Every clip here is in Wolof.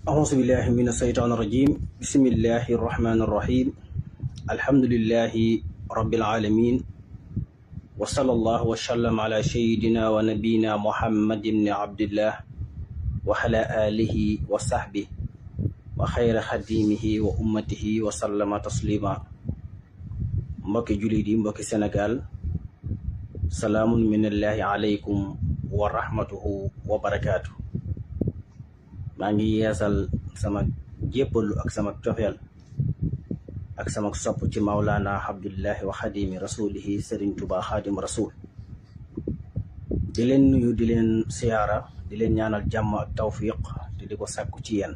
أعوذ بالله من الشيطان الرجيم بسم الله الرحمن الرحيم الحمد لله رب العالمين وصلى الله وسلم على سيدنا ونبينا محمد بن عبد الله وعلى آله وصحبه وخير خديمه وأمته وسلم تسليما. mbokki jullit yi, mbokki Sénégal, salaamun minallahi aleykum wa rahmatuhu wa barakaatu. maa ngi yeesal sama jéppalu ak sama cofeel ak sama sopp ci Mawlana Abdullahi wa xadimi rasulihi Sëriñ Tuubaa xaadim rasul. di leen nuyu, di leen siyaara, di leen ñaanal jàmm ak tawfiq te di ko sàkku ci yéen.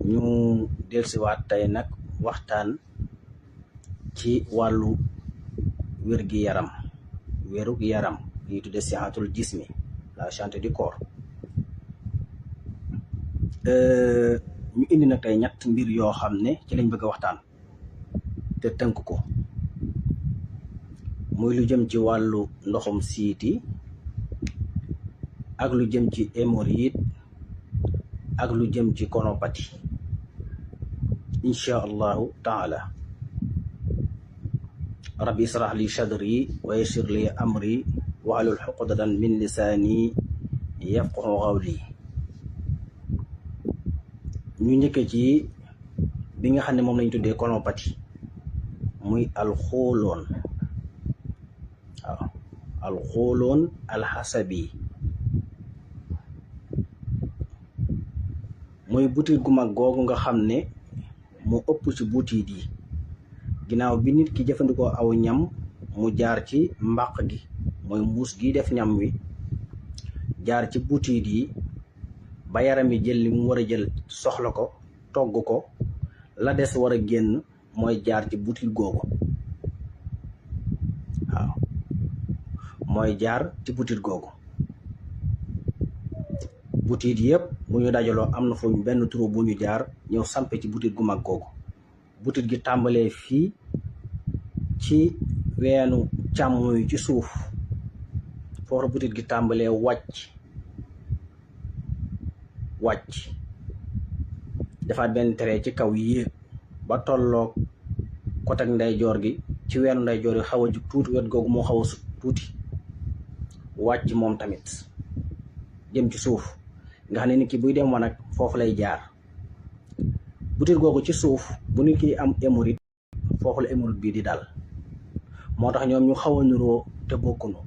ñu dellusiwaat tey nag waxtaan ci wàllu wér-gi-yaram, wérug yaram li tudde sihatul jismi, la santé du corps. ñu indi nag tey ñett mbir yoo xam ne ci lañ bëgg a waxtaan te tënk ko, muy lu jëm ci wàllu ndoxum siiti ak lu jëm ci hémorroïde ak lu jëm ci konopathie, insha allahu taala. rabbi israh li sadri wa yassir li amri wahlul uqdatan min lisaani yafqahu qawli. ñu njëkkee ci bi nga xam ne moom lañ tuddee konopathie, muy alxooloon, waaw, alxooloon alxasabi, muy butit gu mag googu nga xam ne moo ëpp ci butit yi. ginnaaw bi nit ki jëfandikoo aw ñam mu jaar ci mbàq gi, mooy mbuus gi def ñam wi, jaar ci butit yi ba yaram yi jël li mu war a jël, soxla ko, togg ko, la des war a génn mooy jaar ci butit googu. waaw, mooy jaar ci butit googu. butit yëpp bu ñu dajaloo am na fu benn trou bu ñu jaar ñëw sampe ci butit gu mag googu. butit gi tàmbalee fii ci weenu càmmoñ ci suuf, foofu butit gi tàmbalee wàcc defaat benn trait ci kaw yéeg ba tolloog côté ndeyjoor gi, ci weenu ndeyjoor gi xaw a jug tuuti, wet googu moo xaw a sut tuuti, wàcc moom tamit jëm ci suuf, nga xam ne nit ki buy dem wanag foofu lay jaar. butit googu ci suuf bu nit ki am hémorroïde, foofu la hémorroïde bii di dal. moo tax ñoom ñu xaw a niroo te bokkunu.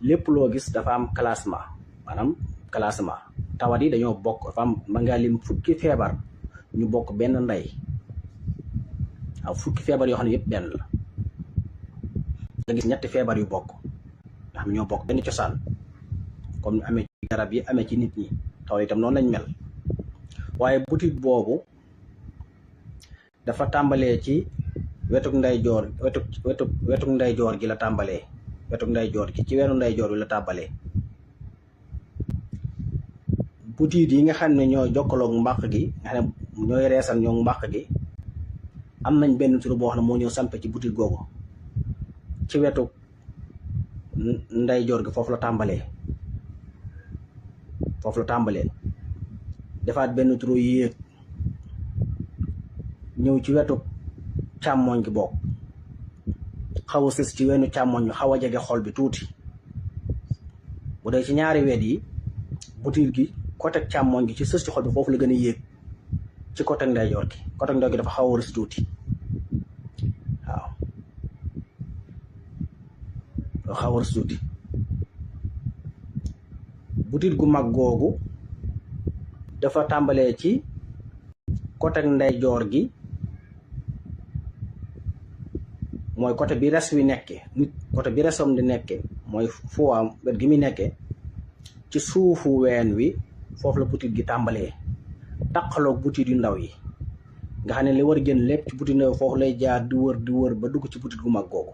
lépp loo gis dafa am classement, maanaam classement. tawat yi dañoo bokk, dafa am ma ngaa lim fukki feebar ñu bokk benn ndey, waaw, fukki feebar yoo xam ne yëpp benn la. nga gis ñetti feebar yu bokk, nga xam ñoo bokk benn cosaan, comme ni amee ci garab yi amee ci nit ñi, tawat itam noonu lañ mel. waaye butit boobu dafa tàmbalee ci wetuk ndeyjoor, wetuk ndeyjoor gi la tàmbalee, wetuk ndeyjoor gi ci weenu ndeyjoor bi la tàmbalee. butit yi nga xam ne ñoo jokkaloog mbàq gi, nga xam ne ñooy reesal ñoo mbàq gi, am nañ benn tur boo xam ne moo ñëw sampe ci butit googu ci wetu ndeyjoor gi, foofu la tàmbalee, defaat benn tur yéeg ñëw ci wetu càmmoñ gi bokk, xaw a sës ci weenu càmmoñ bi, xaw a jege xol bi tuuti. bu dee ci ñaari wet yi, butit gi côté càmmoñ gi ci sës ci xol bi foofu la gën a yéeg ci côté ndeyjoor gi. côté ndeyjoor gi dafa xaw a rës tuuti, waaw, dafa xaw a rës tuuti. butit gu mag googu dafa tàmbalee ci côté ndeyjoor gi, mooy côté bi res wi nekke nit, côté bi resam di nekke, mooy fuwaam, wet gi muy nekke ci suufu ween wi, foofu la butit gi tàmbalee taqaloog butit yu ndaw yi, nga xam ne li war a génn lépp ci butit ndaw foofu lay jaar di wër ba dugg ci butit gu mag googu.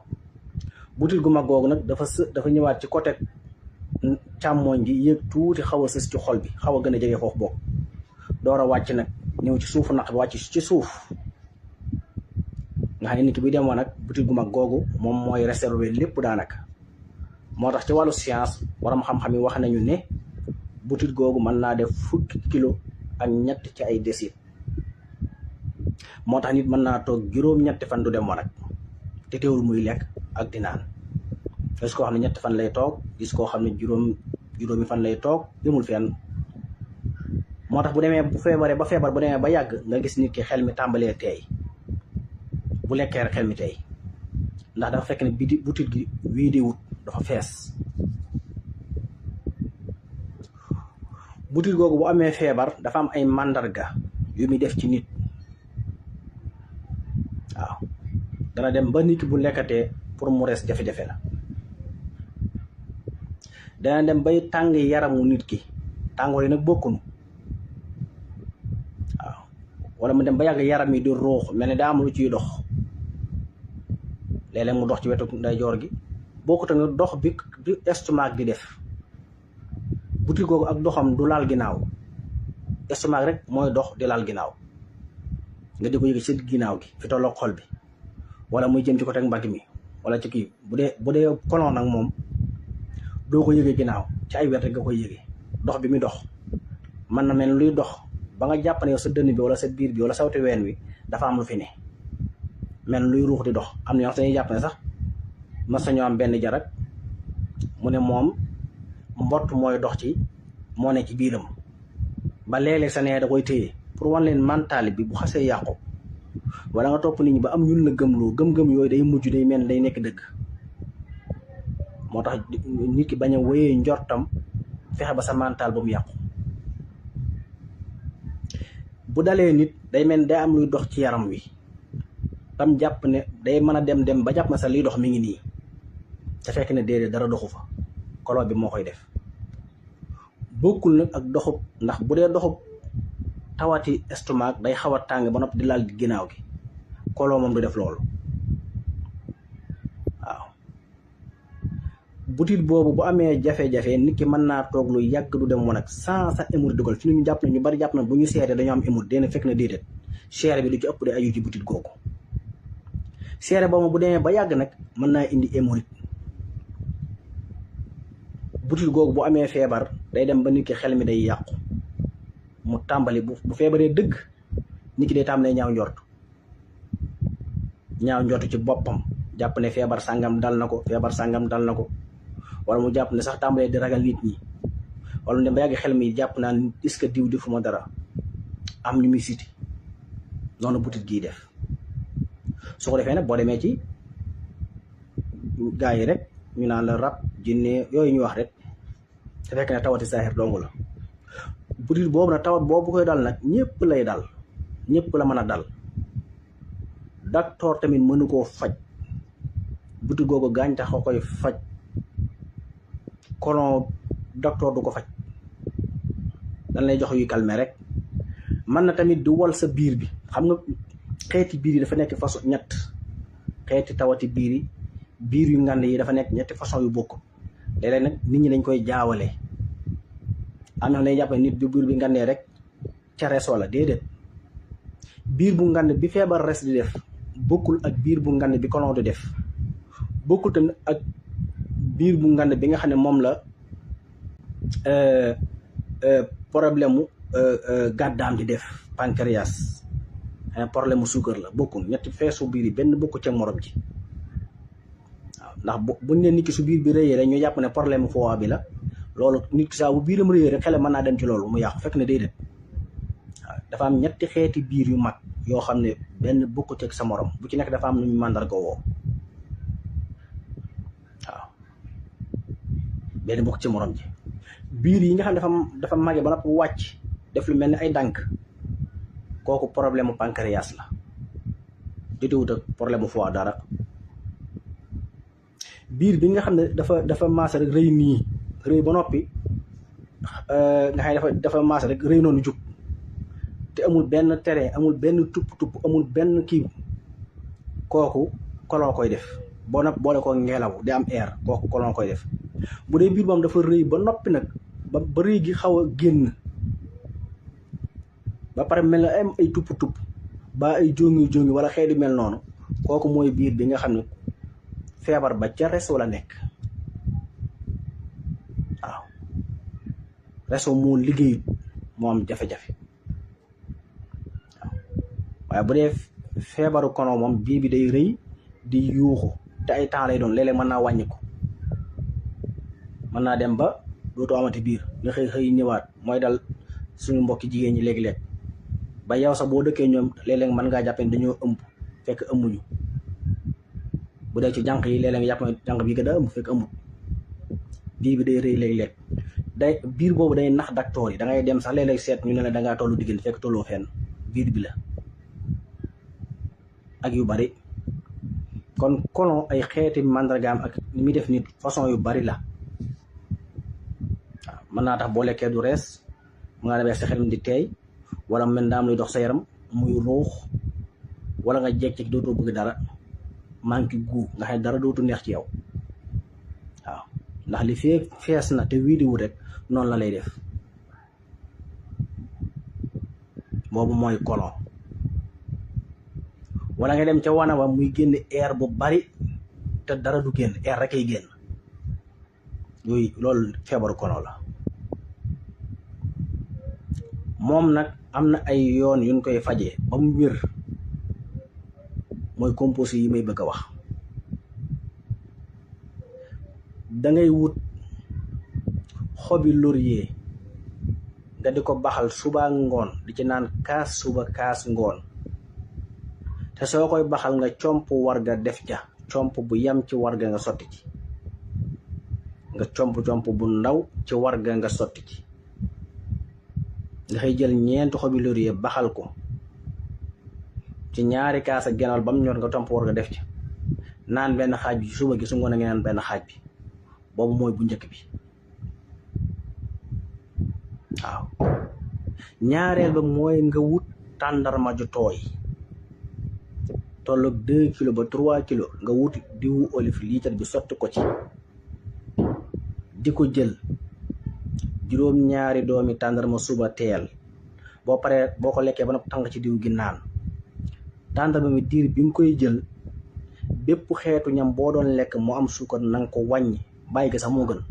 butit gu mag googu nag dafa ñëwaat ci côté càmmoñ gi, yéeg tuuti, xaw a sës ci xol bi, xaw a gën a jege foofu bokk, door a wàcc nag ñëw ci suufu naq bi, wàcc ci suuf, nga xam ne nit ki buy dem wanag butit gu mag googu moom mooy réserver lépp daanaka. moo tax ci wàllu science waram xam-xam yi wax nañu ne butit googu mën naa def fukki kilo ak ñett ci ay desit moo tax nit mën naa toog juróom-ñetti fan du dem wanag te teewul muy lekk ak di naan gis koo xam ne ñetti fan lay toog gis koo xam ne juróomi fan lay toog demul fenn moo tax bu demee bu feebaree ba feebar bu demee ba yàgg nga gis nit ki xel mi tàmbalee teey bu lekkee rek xel mi teey ndax dafa fekk ne butit gi wii wut dafa fees butit googu bu amee feebar dafa am ay màndarga yu muy def ci nit waaw dana dem ba nit ki bu lekkatee pour mu rees jafe-jafe la dana dem bay tàng yaramu nit ki tàngoor yi nag bokkunu waaw wala mu dem ba yàgg yaram yi di ruux mel ni daa am lu ciy dox léeg-léeg mu dox ci wetu ndeyjoor gi bokkut ak dox bi estomac di def butit googu ak doxam du laal ginnaaw estomac rek mooy dox di laal ginnaaw nga di ko yëg ci ginnaaw gi fi tolloog xol bi wala muy jëm ci côté mbagg mi wala ci kii bu dee colon nag moom doo ko yëgee ginnaaw ci ay wet rek nga koy yëgee dox bi muy dox mën na mel luy dox ba nga jàpp ne yow sa dënn bi wala sa biir bi wala sawti ween wi dafa am lu fi ne mel luy ruux di dox am na ñoo xam ne jàpp ne sax mas nañoo am benn jarak mu ne moom mbott mooy dox ci moo ne ci biiram ba léeg-léeg sa nee da koy téye pour wan leen mental bi bu xasee yàqu wala nga topp nit ñi ba am ñun la gëmloo gëm-gëm yooyu day mujj day mel day nekk dëgg moo tax nit ki bañ a wéyee njortam fexe ba sa mental ba mu yàqu bu dalee nit day mel day am luy dox ci yaram wi tam jàpp ne day mën a dem ba jàpp na sa liy dox mi ngi nii te fekk ne déedéet dara doxu fa kolo bi moo koy def bokkul nag ak doxub ndax bu dee doxub tawati estomac day xaw a tàng ba noppi di laal ginnaaw gi kolo moom du def loolu waaw butit boobu bu amee jafe-jafe nit ki mën naa toog lu yàgg du dem wanag sans sa émur dugal fi ñu jàpp ne ñu bari jàpp na bu ñu seetee dañoo am émur dina fekk na déedéet seere bi lu ci ëpp de aju ci butit googu seere boobu bu demee ba yàgg nag mën naa indi hémorroïde butit googu bu amee feebar day dem ba nit ki xel mi day yàqu mu tàmbali bu feebaree dëgg nit ki day tàmbalee ñaaw njort ci boppam jàpp ne feebar sàngam dal na ko wala mu jàpp ne sax tàmbalee di ragal nit ñi wala mu dem ba yàgg xel mi jàpp naa est-ce que diw di fu ma dara am ñu muy siti noonu butit gii def su ko defee nag boo demee ci gaa yi rek ñu naan la rab jinne yooyu ñu wax rek te fekk ne tawati saaxir dong la butit boobu nag tawat boobu koy dal nag ñëpp lay dal ñëpp la mën a dal docteur tamit mënu koo faj butit googu gàncax a koy faj colon docteur du ko faj dañ lay jox yuy calmer rek mën na tamit di wal sa biir bi xam nga xeeti biir yi dafa nekk façon ñett xeeti tawati biir yu ngand yi dafa nekk ñetti façon yu bokk léeg-léeg nag nit ñi dañ koy jaawale am na lay jàpp ne nit bi biir bi ngandee rek ca res wala déedéet biir bu ngand bi feebar res di def bokkul ak biir bu ngand bi colon di def bokkul tamit ak biir bu ngand bi nga xam ne moom la problème mu gàddaam di def pancréas problème mu suukar la bokkul ñetti feesu biir yi benn bokku ca morom ji waaw ndax buñ ne nit ki su biir bi rëyee rek ñu jàpp ne problème mu foie bi la loolu nit ki saa bu biiram rëyee rek xele mën naa dem ci loolu mu yàqu fekk ne déedéet waaw dafa am ñetti xeeti biir yu mag yoo xam ne benn bokku ci sa morom bu ci nekk dafa am lu ñu màndarga woo waaw benn bokku ci morom ji biir yi nga xam ne dafa màggee ba noppi wàcc def lu mel ni ay dànk kooku problème mu pancréas la jotewut ak problème mu foie dara biir bi nga xam ne dafa maase rek rëy nii rëy ba noppi nga xam ne dafa maase rek rëy noonu jug te amul benn terrain amul benn tupp amul benn kii kooku colon koy def boo nag boole ko ngelaw di am air kooku colon koy def bu dee biir moom dafa rëy ba noppi nag ba rëy gi xaw a génn ba pare mel na am ay tupp ba ay jóngi wala xeetu mel noonu kooku mooy biir bi nga xam ne feebar ba ca res wala nekk waaw réseau moo liggéeyut moo am jafe-jafe waaye bu dee feebaru kono moom biir bi day rëy di yuuxu te ay temps lay doon léeg-léeg mën naa wàññi ko mën naa dem ba dootoo amati biir nga xëy ñëwaat mooy dal suñu mbokki jigéen ñi léegi-léeg ba yow sax boo dëkkee ñoom léeg-léeg mën ngaa jàpp ne dañoo ëmb fekk ëmbuñu bu dee ci jànq yi léeg-léeg nga jàpp ne jànq bi gën a ëmb fekk ëmbut biir bi day rëy léeg-léeg day biir boobu day nax docteur yi da ngay dem sax léeg-léeg seet ñu ne la dangaa tollu diggante fekk tolloo fenn biir bi la ak yu bari kon colon ay xeeti màndargaam ak ni muy def nit façon yu bari la waaw mën naa tax boo lekkee du rees mu nga demee sa xel di teey wala mel daam luy dox sa yaram muy ruux wala nga jekk ci dootoo bëgg dara manqué gu nga xam dara dootu neex ci yow waaw ndax li fee fees na te wii di wut rek noonu la lay def boobu mooy colon wala nga dem ca wana wa muy génn air bu bari te dara du génn air rek ay génn yooyu loolu feebaru colon la moom nag am na ay yoon yuñ koy fajee ba mu wér mooy composé yi may bëgg a wax dangay wut xobi laurier nga di ko baxal suba ngoon di ci naan kaas suba kaas ngoon te soo koy baxal nga comp warga def ca comp bu yam ci warga nga sotti ci nga comp bu ndaw ci warga nga sotti ci nga xëy jël ñeenti xobi laurier baxal ko ci ñaari kaas ak genn ba mu ñor nga comp warga def ci naan benn xaaj bi suba gi su ngoon a ngi naan benn xaaj bi boobu mooy bu njëkk bi waaw ñaareel ba mooy nga wut tàndarma ju tooy tolloog 2 kilos ba 3 kilos nga wut diwu olive litre bi sotti ko ci di ko jël juróom-ñaari doomi tàndarma suba teel boo paree boo ko lekkee ba nag tàng ci diw gi naan tàndarma mi diir bi nga koy jël bépp xeetu ñam boo doon lekk mu am suukar na nga ko wàññi bàyyi gi sax moo gën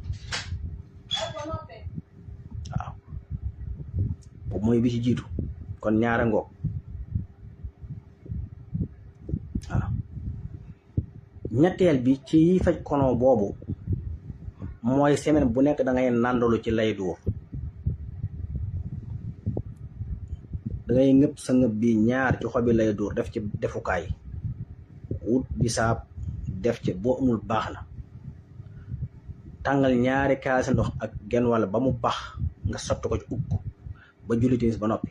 waaw boobu mooy bi ci jiitu kon ñaara ngoog waaw ñetteel bi ci faj kono boobu mooy semaine bu nekk da ngay nàndalu ci lay duur da ngay ngëpp sa ngëpp bi ñaar ci xobi lay duur def ci defukaay wut bisaab def ci boo amul baax na tàngal ñaari kaasi ndox ak genn wàll ba mu baax nga sotti ko ci ub ko ba julli timis ba noppi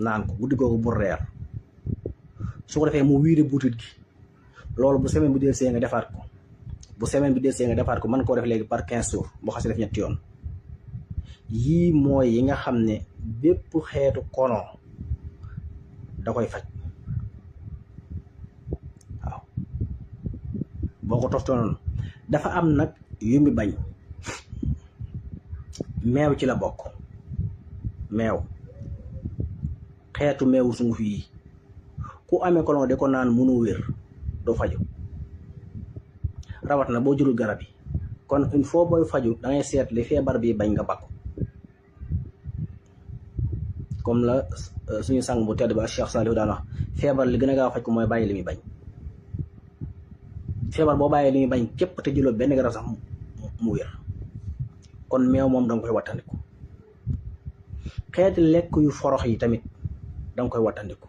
naan ko guddi googu bu reer su ko defee mu wiire butit gi loolu bu semaine bi del see nga defaat ko bu semaine bi del see nga defaat ko mën koo def léegi par 15 jours boo xasee def ñetti yoon yii mooy yi nga xam ne bépp xeetu kono da koy faj waaw boo ko toftoo noonu dafa am nag yu mi bañ meew ci la bokk meew xeetu meewu sunguf yi ku amee colon de ko naan mënu wér doo faju rawat na boo jëlul garab yi kon il faut booy faju da ngay seet li feebar bi bañ nga bakku comme la suñu sang bu tedd ba Cheikh Saliou daan wax feebar li gën a gaaw faj ko mooy bàyyi li muy bañ feebar boo bàyyi li muy bañ képp te jëloo benn garab sax mu wér kon meew moom danga koy wattandiku xeeti lekk yu forox yi tamit danga koy wattandiku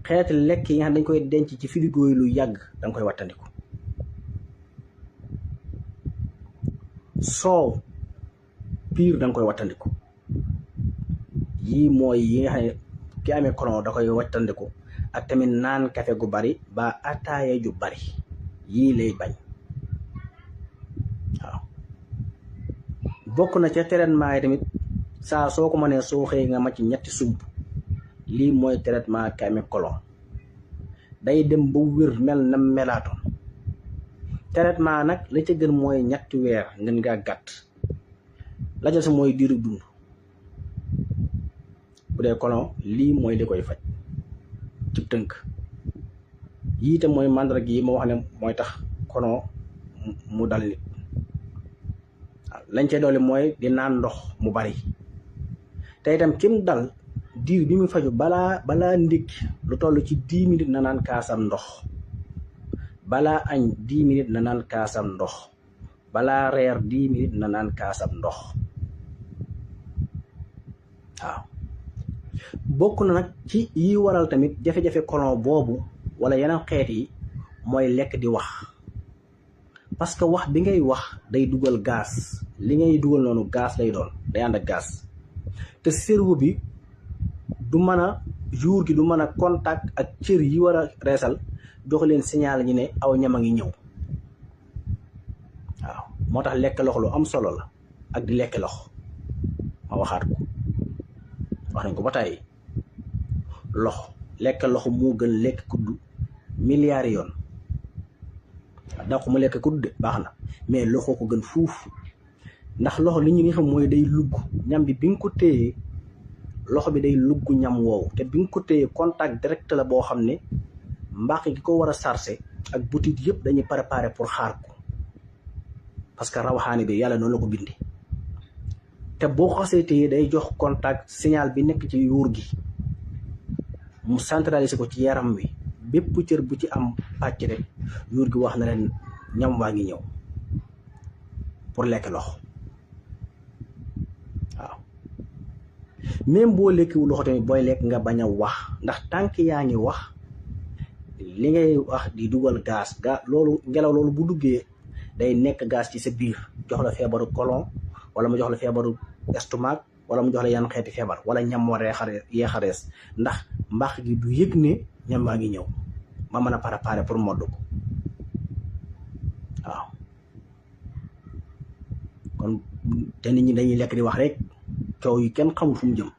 xeeti lekk yi nga xam dañ koy denc ci frigo yi lu yàgg danga koy wattandiku soow piir danga koy wattandiku yii mooy yi nga xam ne ki amee colon da koy wattandiku ak tamit naan kafe gu bari ba ataaya ju bari yii lay bañ waaw bokk na ca traitement yi tamit saa soo ko mënee soo xëy nga màcc ñetti sump lii mooy traitement ki amee colon day dem ba wér mel na melaatoon traitement nag la ca gën mooy ñetti weer ngeen ngaa gàtt la ca sa mooy diiru dund bu dee colon lii mooy li koy faj ci tënk yii tam mooy mandarga yi ma wax ne mooy tax colon mu dal nit waaw lañ cay dolli mooy di naan ndox mu bari te itam kim dal diir bi mu faju balaa ndékki lu toll ci 10 minutes na naan kaasam ndox, balaa añ 10 minutes na naan kaasam ndox, balaa reer 10 minutes na naan kaasam ndox. waaw bokk na nag ci yi waral tamit jafe-jafe colon boobu wala yeneen xeet yi mooy lekk di wax, parce que wax bi ngay wax day dugal gaz, li ngay dugal noonu gaz lay doon, day ànd ak gaz te cerveau bi du mën a jour gi du mën a contact ak cër yi war a reesal jox leen signal ñi ne aw ñam a ngi ñëw. waaw moo tax lekk loxo lu am solo la ak di lekk loxo. ma waxaat ko, wax nañ ko ba tàyyi, loxo lekk loxo moo gën lekk kuddu milliards yoon. donc mu lekk kudd baax na mais loxo ko gën fuuf, ndax loxo li ñu xam mooy day lugg ñam bi nga ko téyee, loxo bi day lugg ñam woowu te bi nga ko téyee contact direct la boo xam ne mbàq gi ko war a sarse ak butit yëpp dañuy préparer pour xaar ko, parce que rawaxaani bi yàlla noonu la ko bindee. te boo ko xasee téyee day jox contact signal bi nekk ci yuur gi mu centraliser ko ci yaram wi, bépp cër bu ci am pàcc rek yuur gi wax na leen ñam waa ngi ñëw pour lekk loxo. waaw même boo lekkiwul loxo tamit booy lekk nga bañ a wax, ndax tànk yaa ngi wax li ngay wax di dugal gaz loolu ngelaw loolu bu duggee day nekk gaz ci sa biir, jox la feebaru colon wala mu jox la feebaru estomac wala mu jox la yan xeeti feebar wala ñam war yeexarees, ndax mbàq gi du yëg ne ñam waa ngi ñëw ma mën a préparer pour modd ko. waaw kon te nit ñi dañuy lekk di wax rek coow yi kenn xamul fu mu jëm.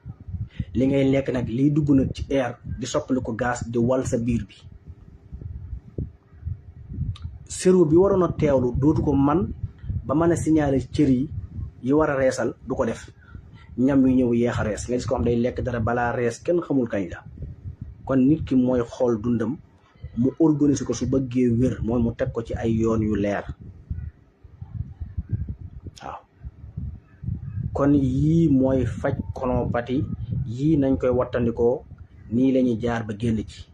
li ngay lekk nag liy dugg nag ci air di soppali ko gaz di wal sa biir bi, cerveau bi waroon a teewlu dootu ko man ba mën a signaler cër yi war a reesal du ko def, ñam yu ñëw yeex a rees nga gis ko xam day lekk dara balaa rees kenn xamul kañ la. kon nit ki mooy xool dundam mu organiser ko su bëggee wér, mooy mu teg ko ci ay yoon yu leer. waaw kon yii mooy faj colopathie, yii nañ koy wattandikoo, nii lañuy jaar ba génn ci.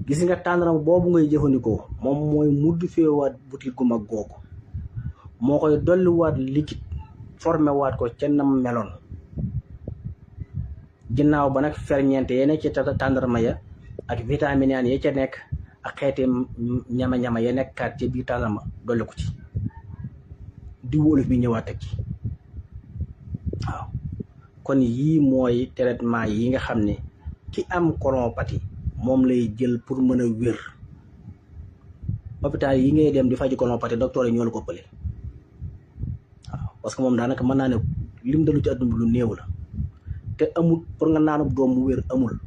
gis nga tàndaram boobu ngay jëfandikoo moom mooy mudd feewaat butit gu mag googu, moo koy dolliwaat liquide formé waat ko ca nam meloon. ginnaaw ba nag ferñeent ya nekk ci tàndarma ya ak vitamine ya ca nekk ak xeeti ñama-ñama ya nekkaat ci biir tàndarma dolli ko ci, diwu olof bi ñëwaat ak ci. waaw kon yii mooy traitement yi nga xam ne ki am colopathie moom lay jël pour mën a wér. hôpital yi ngay dem di faji colopathie docteur yi ñoo la ko ëppale. waaw parce que moom daanaka mën naa ne lim dalu ci àdduna lu néew la te amul pour nga naanub doom mu wér amul.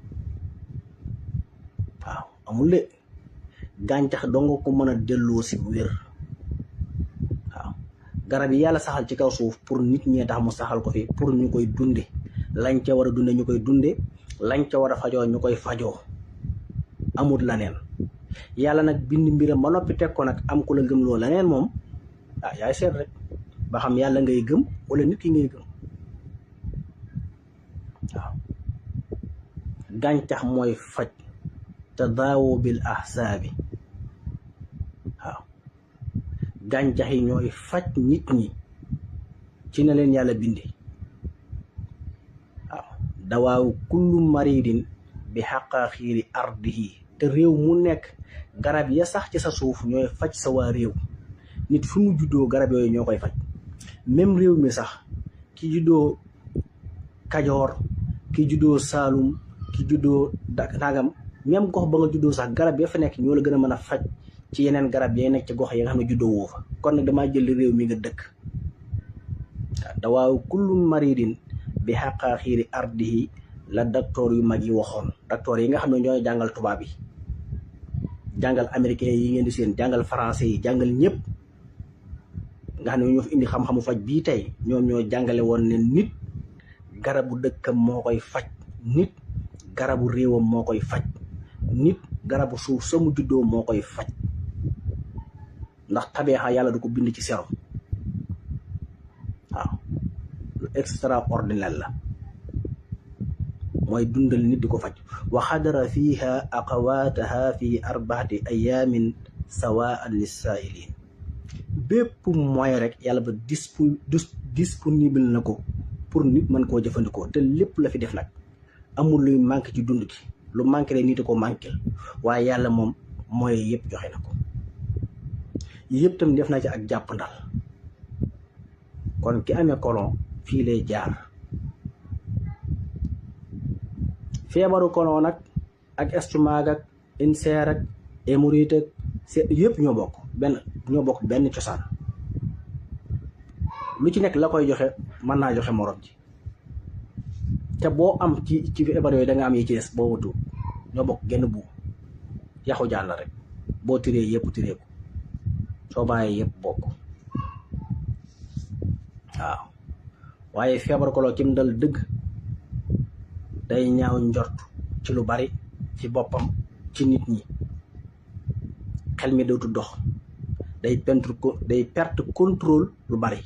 waaw amul de gàncax doo nga ko mën a delloo si wér. waaw garab yi yàlla saxal ci kaw suuf pour nit ñee tax mu saxal ko fi pour ñu koy dunde, lañ ca war a dunde ñu koy dunde, lañ ca war a fajoo ñu koy fajoo, amul laneen. yàlla nag bind mbiram ba noppi teg ko nag am ku la gëm loo laneen moom yaay seet rek ba xam yàlla ngay gëm wala nit ki ngay gëm. waaw gàncax mooy faj, tadaawu bil ahsaabi. waaw gàncax yi ñooy faj nit ñi ci na leen yàlla bindee. waaw dawaawu kullu maridin bi xaqaaxiiri ardihi, te réew mu nekk garab ya sax ci sa suuf ñooy faj sa waa réew. nit fu mu juddoo garab yooyu ñoo koy faj. même réew mi sax ki juddoo Kajoor, ki juddoo Saalum, ki juddoo nagam, même gox ba nga juddoo sax garab ya fa nekk ñoo la gën a mën a faj ci yeneen garab ya nekk ci gox yi nga xam ne juddoo woo fa. kon nag damaa jël réew mi nga dëkk. dawaawu kullu maridin bi xaqaaxiiri ardihi la docteur yu mag yi waxoon. docteur yi nga xam ne ñooy jàngal tubaab yi, jàngal américain yi ngeen di seen, jàngal français yi, jàngal ñëpp nga xam ne ñoo fi indi xam-xamu faj bii tey, ñoom ñoo jàngale woon ne nit garabu dëkkam moo koy faj, nit garabu réewam moo koy faj, nit garabu suuf sa mu juddoo moo koy faj. ndax tabeexa yàlla du ko bind ci serum waaw lu extraordinaire la mooy dundal nit di ko faj wa xadara fiha aqawaataha fi 4 ayaamin sawaan lissaa'iliin bépp mooy rek yàlla ba disponible na ko pour nit mën koo jëfandikoo te lépp la fi def nag amul luy manqué ci dund gi lu manqué rek nit ko manqué waaye yàlla moom mooy yëpp joxe na ko yëpp tam def na ci ak jàpp ndal kon ki amee colon fii lay jaar feebaru colon nag ak estomac ak ulcère ak hémorroïde ak yëpp ñoo bokk benn cosaan lu ci nekk la koy joxe mën naa joxe morom ji te boo am ci feebar yooyu da nga am yi ci des boo wutu ñoo bokk genn bu yaxu jaan la rek boo tiree yëpp tiree ko soo bàyyee yëpp bokk waaw waaye feebar colon kim dal dëgg day ñaaw njort ci lu bari ci boppam ci nit ñi xel mi dootu dox day perte contrôle lu bari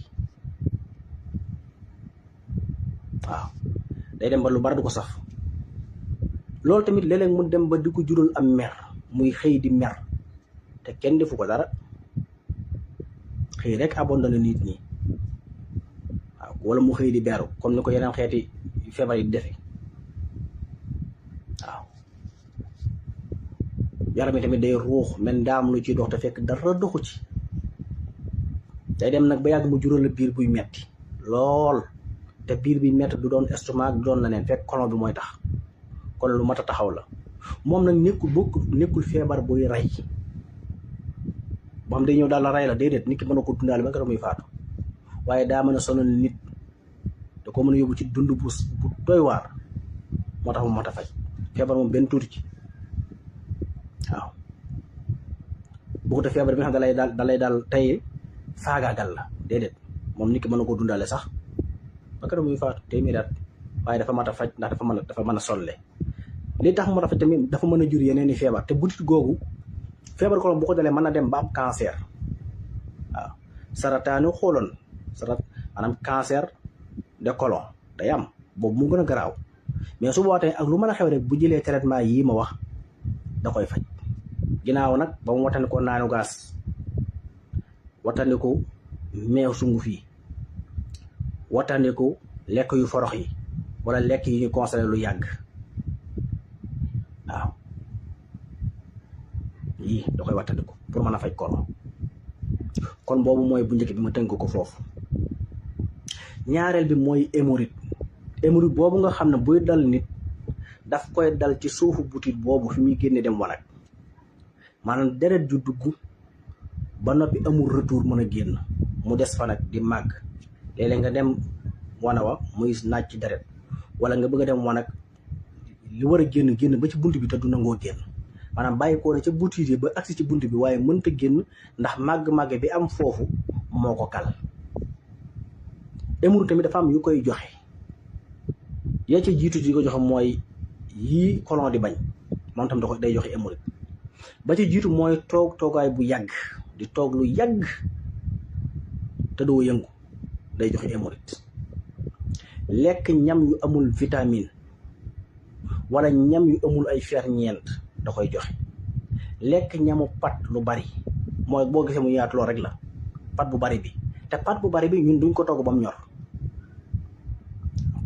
waaw day dem ba lu bari du ko saf loolu tamit léeg-léeg mu dem ba di ko jural am mer muy xëy di mer te kenn defu ko dara xëy rek abandonné nit ñi waaw wala mu xëy di beeru comme ni ko yeneen xeeti feebar yi defe waaw yaram mi tamit day ruux mel ndaam lu ciy dox te fekk dara doxu ci day dem nag ba yàgg mu jural la biir buy metti lool te biir bi metti du doon estomac du doon leneen fekk colon bi mooy tax kon lu mat a taxaw la moom nag nekkul feebar buy rey boo xam day ñëw daal la rey la déedéet nit ki mën na ko dundaale ba nga muy faatu waaye daa mën a sonal nit da ko mën a yóbbu ci dund bu doy waar moo tax mu mat a faj feebar moom benn tuuti ci waaw bu ko feebar bi nga xam dalay daal tey faagaagal la déedéet moom nit ki mën na ko dundaale sax ba nga muy faatu téeméeri at waaye dafa mat a faj ndax dafa mën a solle li tax mu rafet tamit dafa mën a jur yeneen i feebar te butit googu feebar colon bu ko dalee mën na dem ba am cancer waaw sarataanu xooloon maanaam cancer de colon day am boobu mu gën a garaaw mais su boobaa ak lu mën a xew rek bu jëlee traitement yii ma wax da koy faj ginnaaw nag ba mu wattandiku naanu gaas wattandiku meew sunguf yi wattandiku lekk yu forox yi wala lekk yi ñu conservé lu yàgg waaw yii da koy wattandiku pour mën a faj colon kon boobu mooy bu njëkk bi ma tënk ko foofu ñaareel bi mooy hémorroïde boobu nga xam ne buy dal nit daf koy dal ci suufu butit boobu fi muy génne dem wanag maanaam deret ju dugg ba noppi amul retour mën a génn mu des fa nag di màgg léeg-léeg nga dem wana wa muy naaj ci deret wala nga bëgg a dem wanag li war a génn ba ci bunt bi te du nangoo génn maanaam bàyyi ko na ca butit yi ba agsi ci bunt bi waaye mënta génn ndax màgg-màgg bi am foofu moo ko kal hémorroïde tamit dafa am yu koy joxe yaa ci jiitu ci ko joxe mooy yii colon di bañ moom tam day joxe hémorroïde ba ci jiitu mooy toogaay bu yàgg di toog lu yàgg te doo yëngu day joxe hémorroïde lekk ñam yu amul vitamine wala ñam yu amul ay ferñeent da koy joxe lekk ñamu pat lu bari mooy boo gisee mu yaatu lool rek la pat bu bari bi te pat bu bari bi ñun duñ ko togg ba mu ñor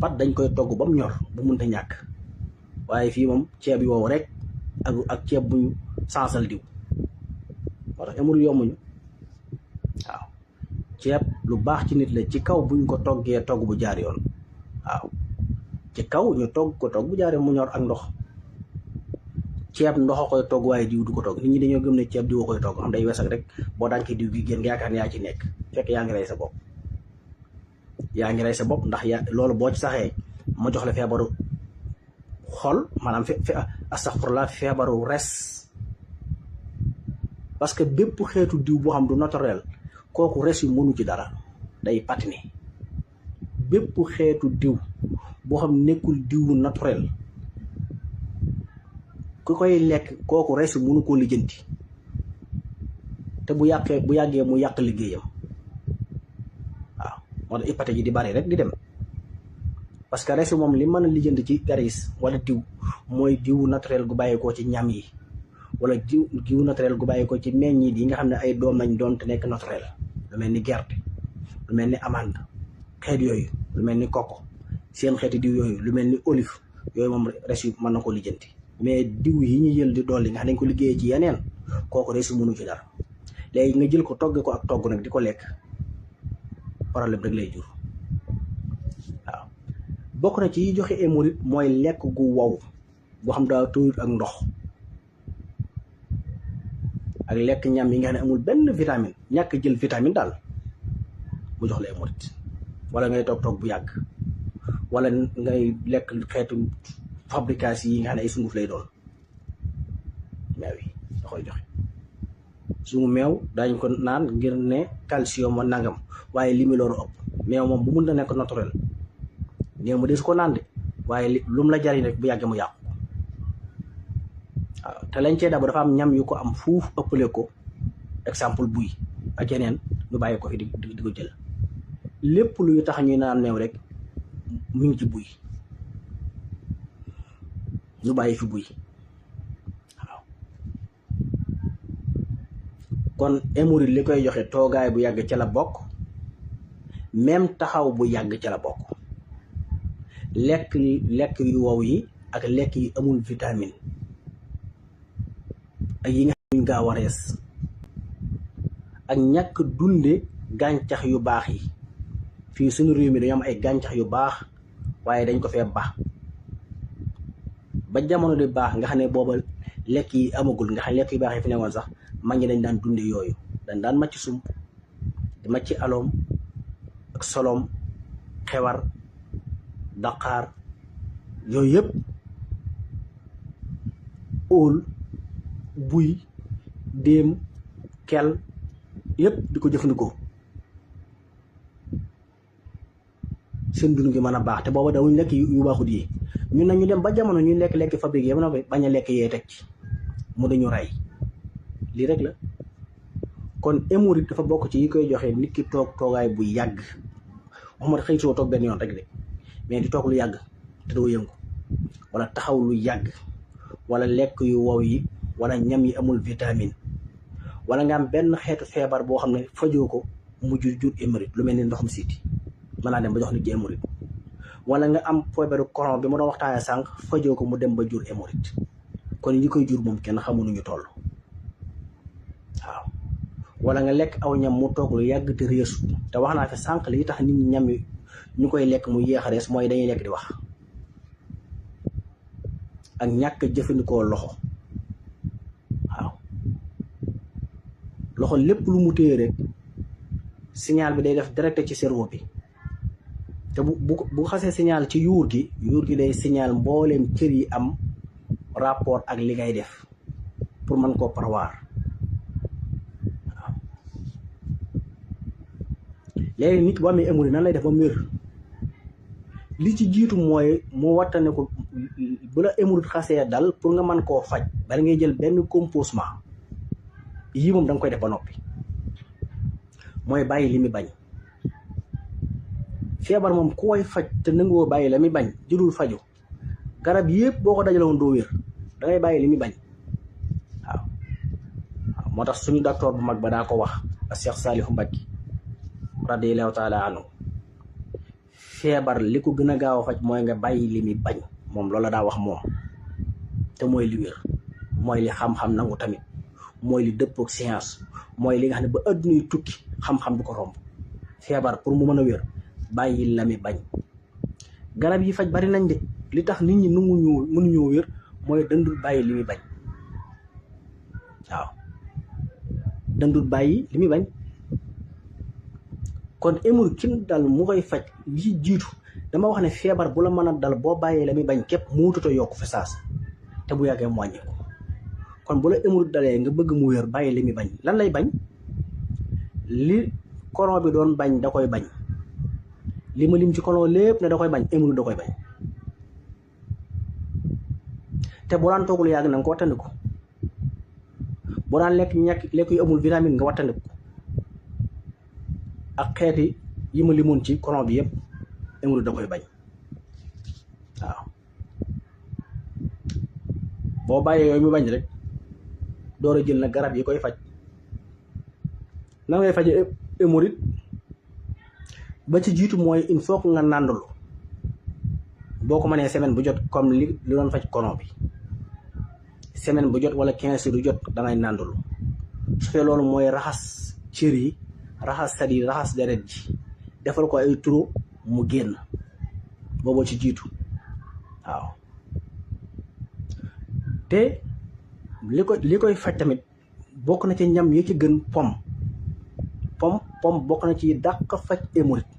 pat dañ koy togg ba mu ñor bu munta ñàkk waaye fii moom ceeb yi wow rek ak ceeb bu ñu sansal diw moo tax hémorroïde yommuñu waaw ceeb lu baax ci nit la ci kaw buñ ko toggee togg bu jaar yoon waaw ci kaw ñu togg ko togg bu jaar yoon mu ñor ak ndox ceeb ndox a koy togg waaye diw du ko togg nit ñi dañoo gëm ne ceeb diw a koy togg xam day wesak rek boo dànkee diw gi génn nga yaakaar ne yaa ci nekk fekk yaa ngi rey sa bopp ndax loolu boo ci saxee ma jox la feebaru xol maanaam astaghfirullah feebaru res parce que bépp xeetu diw boo xam du naturel kooku res yu mënu ci dara day patiner bépp xeetu diw boo xam nekkul diwu naturel ku koy lekk kooku res yu mënu koo lijjanti te bu yàggee mu yàq liggéeyam waaw moo tax hépatique yi di bari rek di dem parce que resu moom li mën a lijjanti ci garis wala diw mooy diw naturel gu bàyyeekoo ci ñam yi wala diw naturel gu bàyyeekoo ci meññiit yi nga xam ne ay doom lañ doon te nekk naturel lu mel ni gerte lu mel ni amande xeet yooyu lu mel ni coco seen xeeti diw yooyu lu mel ni olive yooyu moom resu mën na ko lijjanti mais diw yi ñu jël di dolli nga xam dañ ko liggéeyee ci yeneen kooku resu mënu ci dara léegi nga jël ko togg ko ak togg nag di ko lekk problème rek lay jur waaw bokk na ci yi joxe hémorroïde mooy lekk gu wow boo xam daa tooyut ak ndox ak lekk ñam yi nga xam ne amul benn vitamine ñàkk jël vitamine daal mu jox la hémorroïde wala ngay toog bu yàgg wala ngay lekk xeetu fabrication yi nga xam ne ay sunguf lay doon meew yi da koy joxe suñu meew daañu ko naan ngir ne calcium a nangam waaye li mu loolu ëpp meew moom bu mun na nekk naturel néew ma des ko naan de waaye lu mu la jariñ rek bu yàggee mu yàqu waaw te lañ cee dabu dafa am ñam yu ko am fuuf ëppale ko exemple buy ak yeneen ñu bàyyi ko fi di ko jël lépp luy tax ñuy naan meew rek mu ngi ci buy ñu bàyyi fi buy waaw kon hémorroïde li koy joxe toogaay bu yàgg ca la bokk même taxaw bu yàgg ca la bokk lekk yu wow yi ak lekk yi amul vitamine ak yi nga xam ne gaaw a rees ak ñàkk dunde gàncax yu baax yi fii suñu réew mi dañu am ay gàncax yu baax waaye dañ ko fee baax ba jamono di baax nga xam ne booba lekk yi amagul nga xam lekk yu baax yi fi newoon sax mag ñi dañ daan dunde yooyu dañ daan macc sump di macc aloom ak solom xewar daqaar yooyu yëpp óol buy déem kel yëpp di ko jëfandikoo seen dund gi mën a baax te booba dawuñ lekk yu baaxut yi ñun nag ñu dem ba jamono ñuy lekk fabrique yi mën a bañ a lekk yee teg ci mu dañu rey lii rek la kon hémorroïde dafa bokk ci yi koy joxe nit ki toogaay bu yàgg waxuma xëy soo toog benn yoon rek de mais di toog lu yàgg te doo yëngu wala taxaw lu yàgg wala lekk yu wow yi wala ñam yi amul vitamine wala nga am benn xeetu feebar boo xam ne fajoo ko mu jur hémorroïde lu mel ni ndoxum siiti mën naa dem ba jox nit ci hémorroïde wala nga am feebaru colon bi ma doon waxtaanee sànq fajoo ko mu dem ba jur hémorroïde kon ñi koy jur moom kenn xamu nu ñu toll waaw wala nga lekk aw ñam mu toog lu yàgg te réesu te wax naa fi sànq li tax nit ñi ñam yi ñu koy lekk mu yéex a rees mooy dañuy lekk di wax ak ñàkk jëfandikoo loxo waaw loxo lépp lu mu téye rek signal bi day def direct ci cerveau bi te bu xasee signal ci yuur gi day signal mbooleem cër yi am rapport ak li ngay def pour mën koo parwaar waaw léegi nit bu amee hémorroïde nan lay def ba mu wér li ci jiitu mooy mu wattane ko bu la hémorroïde xasee dal pour nga mën koo faj bari ngay jël benn composement yii moom da nga koy def ba noppi mooy bàyyi li muy bañ feebar moom ku koy faj te nangoo bàyyi la muy bañ jëlul faju garab yëpp boo ko dajaloon doo wér da ngay bàyyi li muy bañ waaw moo tax suñu docteur bu mag ba daa ko wax a Cheikh Saliou Mbacké radiyallahu taala anhu feebar li ko gën a gaaw a faj mooy nga bàyyi li muy bañ moom loolu la daa wax moom te mooy li wér mooy li xam-xam nangu tamit mooy li dëppook science mooy li nga xam ne ba adduna yi tukki xam-xam du ko romb feebar pour mu mën a wér bàyyi la muy bañ garab yi faj bari nañ de li tax nit ñi mënuñoo wér mooy dandul bàyyi li muy bañ waaw dandul bàyyi li muy bañ kon hémorroïde kin dal mu koy faj li jiitu dama wax ne feebar bu la mën a dal boo bàyyee la muy bañ képp muututo yokk fi saas te bu yàggee mu wàññi ko kon bu la hémorroïde dalee nga bëgg mu wér bàyyi li muy bañ lan lay bañ li colon bi doon bañ da koy bañ li ma lim ci colon lépp ne da koy bañ hémorroïde da koy bañ te bu daan toogul yàgg na nga ko wattandiku boo daan lekk yu amul vitamine nga wattandiku ak xeeti yi ma limoon ci colon bi yëpp hémorroïde da koy bañ waaw boo bàyyee yooyu mu bañ rek door a jël na garab yi koy faj. nan ngay faje hémorroïde ba ci jiitu mooy il faut que nga nàndalu boo ko mënee semaine bu jot comme li doon faj colon bi semaine bu jot wala 15 du jot dangay nàndalu su fee loolu mooy raxas cër yi raxas sat yi raxas deret ji defal ko ay turo mu génn booboo ci jiitu waaw te li koy faj tamit bokk na ci ñam yi ci gën pom bokk na ci dàq faj hémorroïde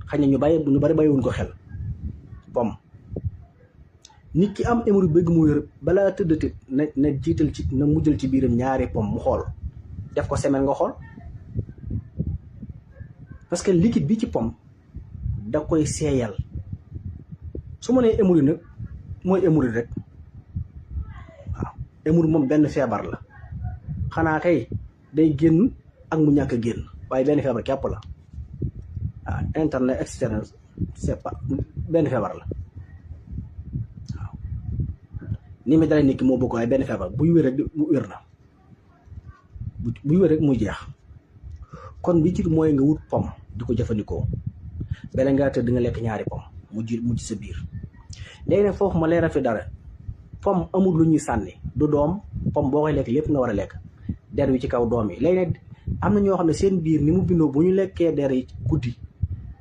xëy na ñu bari bàyyiwuñ ko xel pom nit ki am hémorroïde bëgg mu wér balaa tëddati na jiital ci na mujjal ci biiram ñaari pom mu xool def ko semaine nga xool parce que liquide bi ci pom da koy seeyal su ma nee hémorroïde nag mooy hémorroïde rek waaw hémorroïde moom benn feebar la xanaa kay day génn ak mu ñàkk a génn waaye benn feebar képp la waaw interne externe c'est pas benn feebar la waaw ni mi dalee nit ki moo bokk waaye benn feebar buy wér rek mu wér na buy wér rek muy jeex kon bi ci mooy nga wut pom di ko jëfandikoo beneen ngaa tëdd nga lekk ñaari pom mu ci sa biir léegi nag foofu ma leeral fi dara pom amul lu ñuy sànni du doom pom boo koy lekk lépp nga war a lekk der wi ci kaw doom yi léegi nag am na ñoo xam ne seen biir ni mu bindoo bu ñu lekkee der yi guddi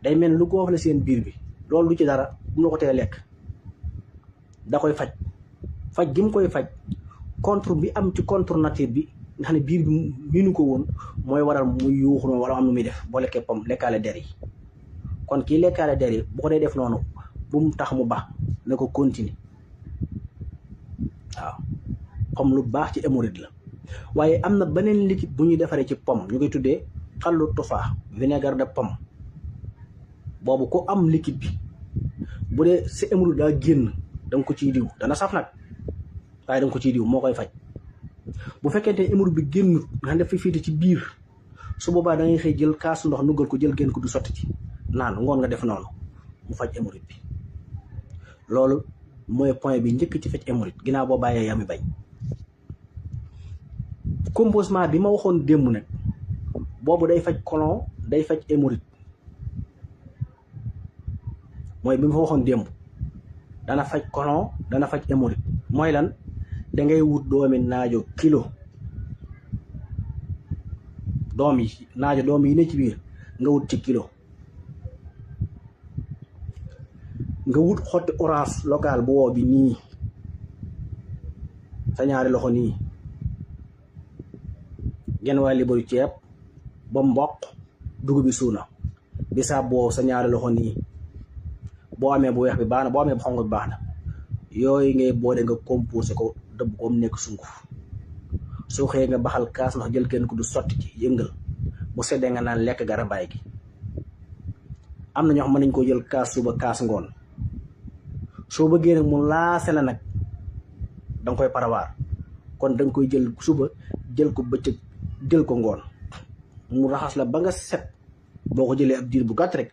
day mel ni lu goof la seen biir bi loolu du ci dara bu na ko tee lekk da koy faj gi mu koy faj contre bi am ci contre nature bi nga xam ne biir bi miinu ko woon mooy waral muy yuuxu noonu wala am nu muy def boo lekkee pom lekkaale der yi kon kii lekkaale der yi bu ko dee def noonu bu mu tax mu baax na ko continuer waaw pom lu baax ci hémorroïde la waaye am na beneen liquide bu ñuy defaree ci pom ñu koy tuddee xallu tufaax vinaigre de pomme boobu ko am liquide bi bu dee sa hémorroïde daa génn da nga ko ciy diw dana saf nag waaye da nga ko ciy diw moo koy faj bu fekkente ne hémorroïde bi génnut nga xam ne dafay féete ci biir su boobaa da ngay xëy jël kaasu ndox nuggal ko jël génn ko du sotti ci naan ngoon nga def noonu mu faj hémorroïde bi loolu mooy point bi njëkk ci faj hémorroïde ginnaaw boo bàyyee yami bañ composement bi ma waxoon démb nag boobu day faj colon day faj hémorroïde mooy bi ma waxoon démb dana faj colon dana faj hémorroïde mooy lan dangay wut doomi naajo kilo doom yi ne ci biir nga wut ci kilo nga wut xotti orange local bu woo bi nii sa ñaari loxo nii genn waaye libaru ceeb ba mboq dugub bi suuna bisaab boo sa ñaari loxo nii boo amee bu weex bi baax na boo amee bu xonq bi baax na yooyu ngay boole nga composé ko dëbb ko mu nekk sunguf soo xëyee nga baxal kaas ndox jël kenn ku du sotti ci yëngal bu seddee nga naan lekk garabaay gi am na ñoo xam mën nañ koo jël kaas suba kaas ngoon soo bëggee nag mu laase la nag danga koy parawaar kon danga koy jël suba jël ko bëccëg jël ko ngoon mu raxas la ba nga set boo ko jëlee ab diir bu gàtt rek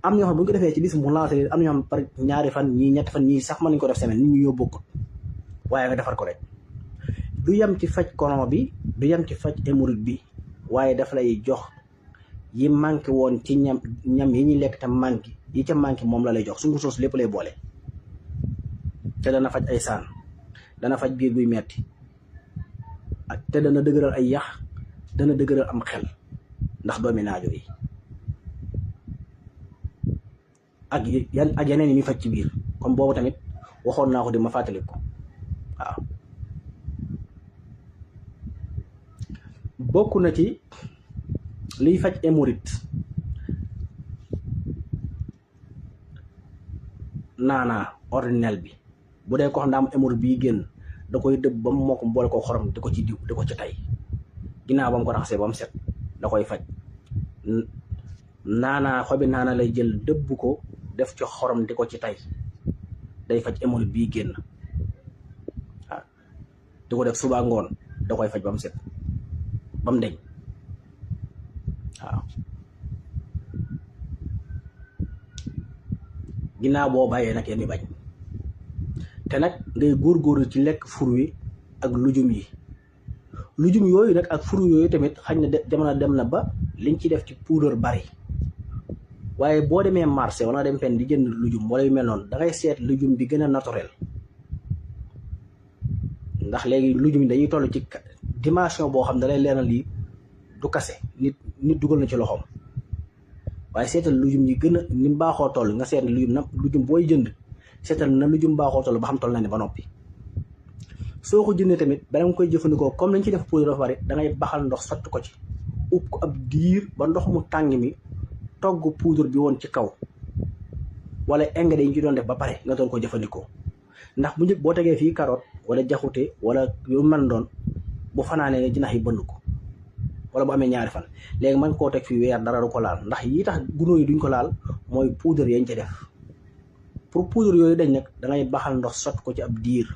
am ñoo xam bu ñu ko defee ci bis mu lancé am ñoo xam par ñaari fan ñii ñetti fan ñii sax mën nañu ko def semaine nit ñi ñoo bokkut waaye nga defar ko rek du yem ci faj colon bi du yem ci faj hémorroïde bi waaye daf lay jox yi manqué woon ci ñam yi ñuy lekk te manqué yi ca manqué moom la lay jox sungu soos lépp lay boole te dana faj ay saan dana faj biir buy metti te dana dëgëral ay yax dana dëgëral am xel ndax doomi naajo yi ak yeneen yi muy faj ci biir comme boobu tamit waxoon naa ko di ma fàttali ko waaw bokk na ci liy faj hémorroïde naanaa ordinaire bi bu dee ko xam daa am hémorroïde bii génn da koy dëbb ba mu mokk boole ko xorom di ko ci diw di ko ci tay ginnaaw ba mu ko raxasee ba mu set da koy faj naanaa xobi naanaa lay jël dëbb ko def ci xorom di ko ci tay day faj hémorroïde bii génn waaw di ko def suba ngoon da koy faj ba mu set ba mu deñ waaw. ginnaaw boo bàyyee nag yéen bañ te nag ngay góorgóorlu ci lekk fur wi ak lujum yi. lujum yooyu nag ak fur yooyu tamit xañ na jamono dem na ba liñ ci def ci poudre bari, waaye boo demee marché wala nga dem fenn di jënd lujum wala yu mel noonu da ngay seet lujum bi gën a naturel, ndax léegi lujum yi dañuy toll ci dimension boo xam ne da lay leeral lii du kase nit dugal na ci loxoom. waaye seetal lujum yi gën a ni baaxoo toll nga seet lujum booy jënd seetal na lujum baaxoo toll ba xam toll na ne ba noppi. soo ko jëndee tamit bala nga koy jëfandikoo comme lañ ci def poudre dafa bari da ngay baxal ndox sotti ko ci ub ko ab diir ba ndox mu tàng mi togg poudre bi woon ci kaw wala engrais yi ñu ci doon def ba pare nga doon ko jëfandikoo. ndax bu njëkk boo tegee fii carotte wala jaxute wala yu mel doon bu fanaanee jinax yi bënd ko wala bu amee ñaari fan léegi man koo teg fii weer dara du ko laal, ndax yi tax gunóor yi duñ ko laal mooy poudre yañ ci def. pour poudre yooyu dañ nag da ngay baxal ndox sotti ko ci ab diir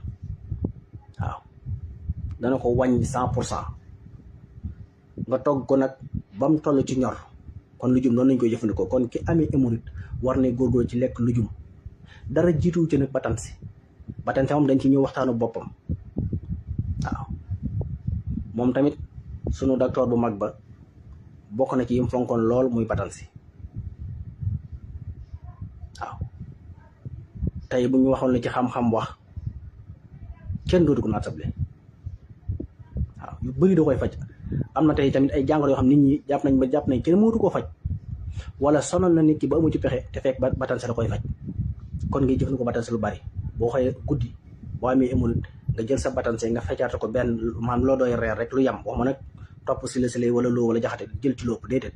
waaw dana ko wàññi 100%. nga togg ko nag ba mu toll ci ñor. kon lujum noonu lañ koy jëfandikoo. kon ki amee hémorroïde war ne góorgóorlu ci lekk lujum. dara jiituwu ci nag batansi moom dañ ci ñëw waxtaanu boppam waaw. moom tamit sunu docteur bu mag ba bokk na ci yim fonkoon lool muy batansi waaw. tey bu ñu waxoon la ci xam-xam wax kenn dootu ko naatable waaw. yu bëri da koy faj. am na tey tamit ay jàngoro yoo xam nit ñi jàpp nañ kenn mënatu koo faj wala sonal na nit ki ba amu ci pexe te fekk batanse la koy faj. kon ngay jëfandikoo batanse lu bari boo xëyee guddi boo amee hémorroïde nga jël sa batanse nga feccaate ko benn maanaam loo doy reer rek lu yam wax ma nag topp si la wala loo wala jaxate jël ci lépp déedéet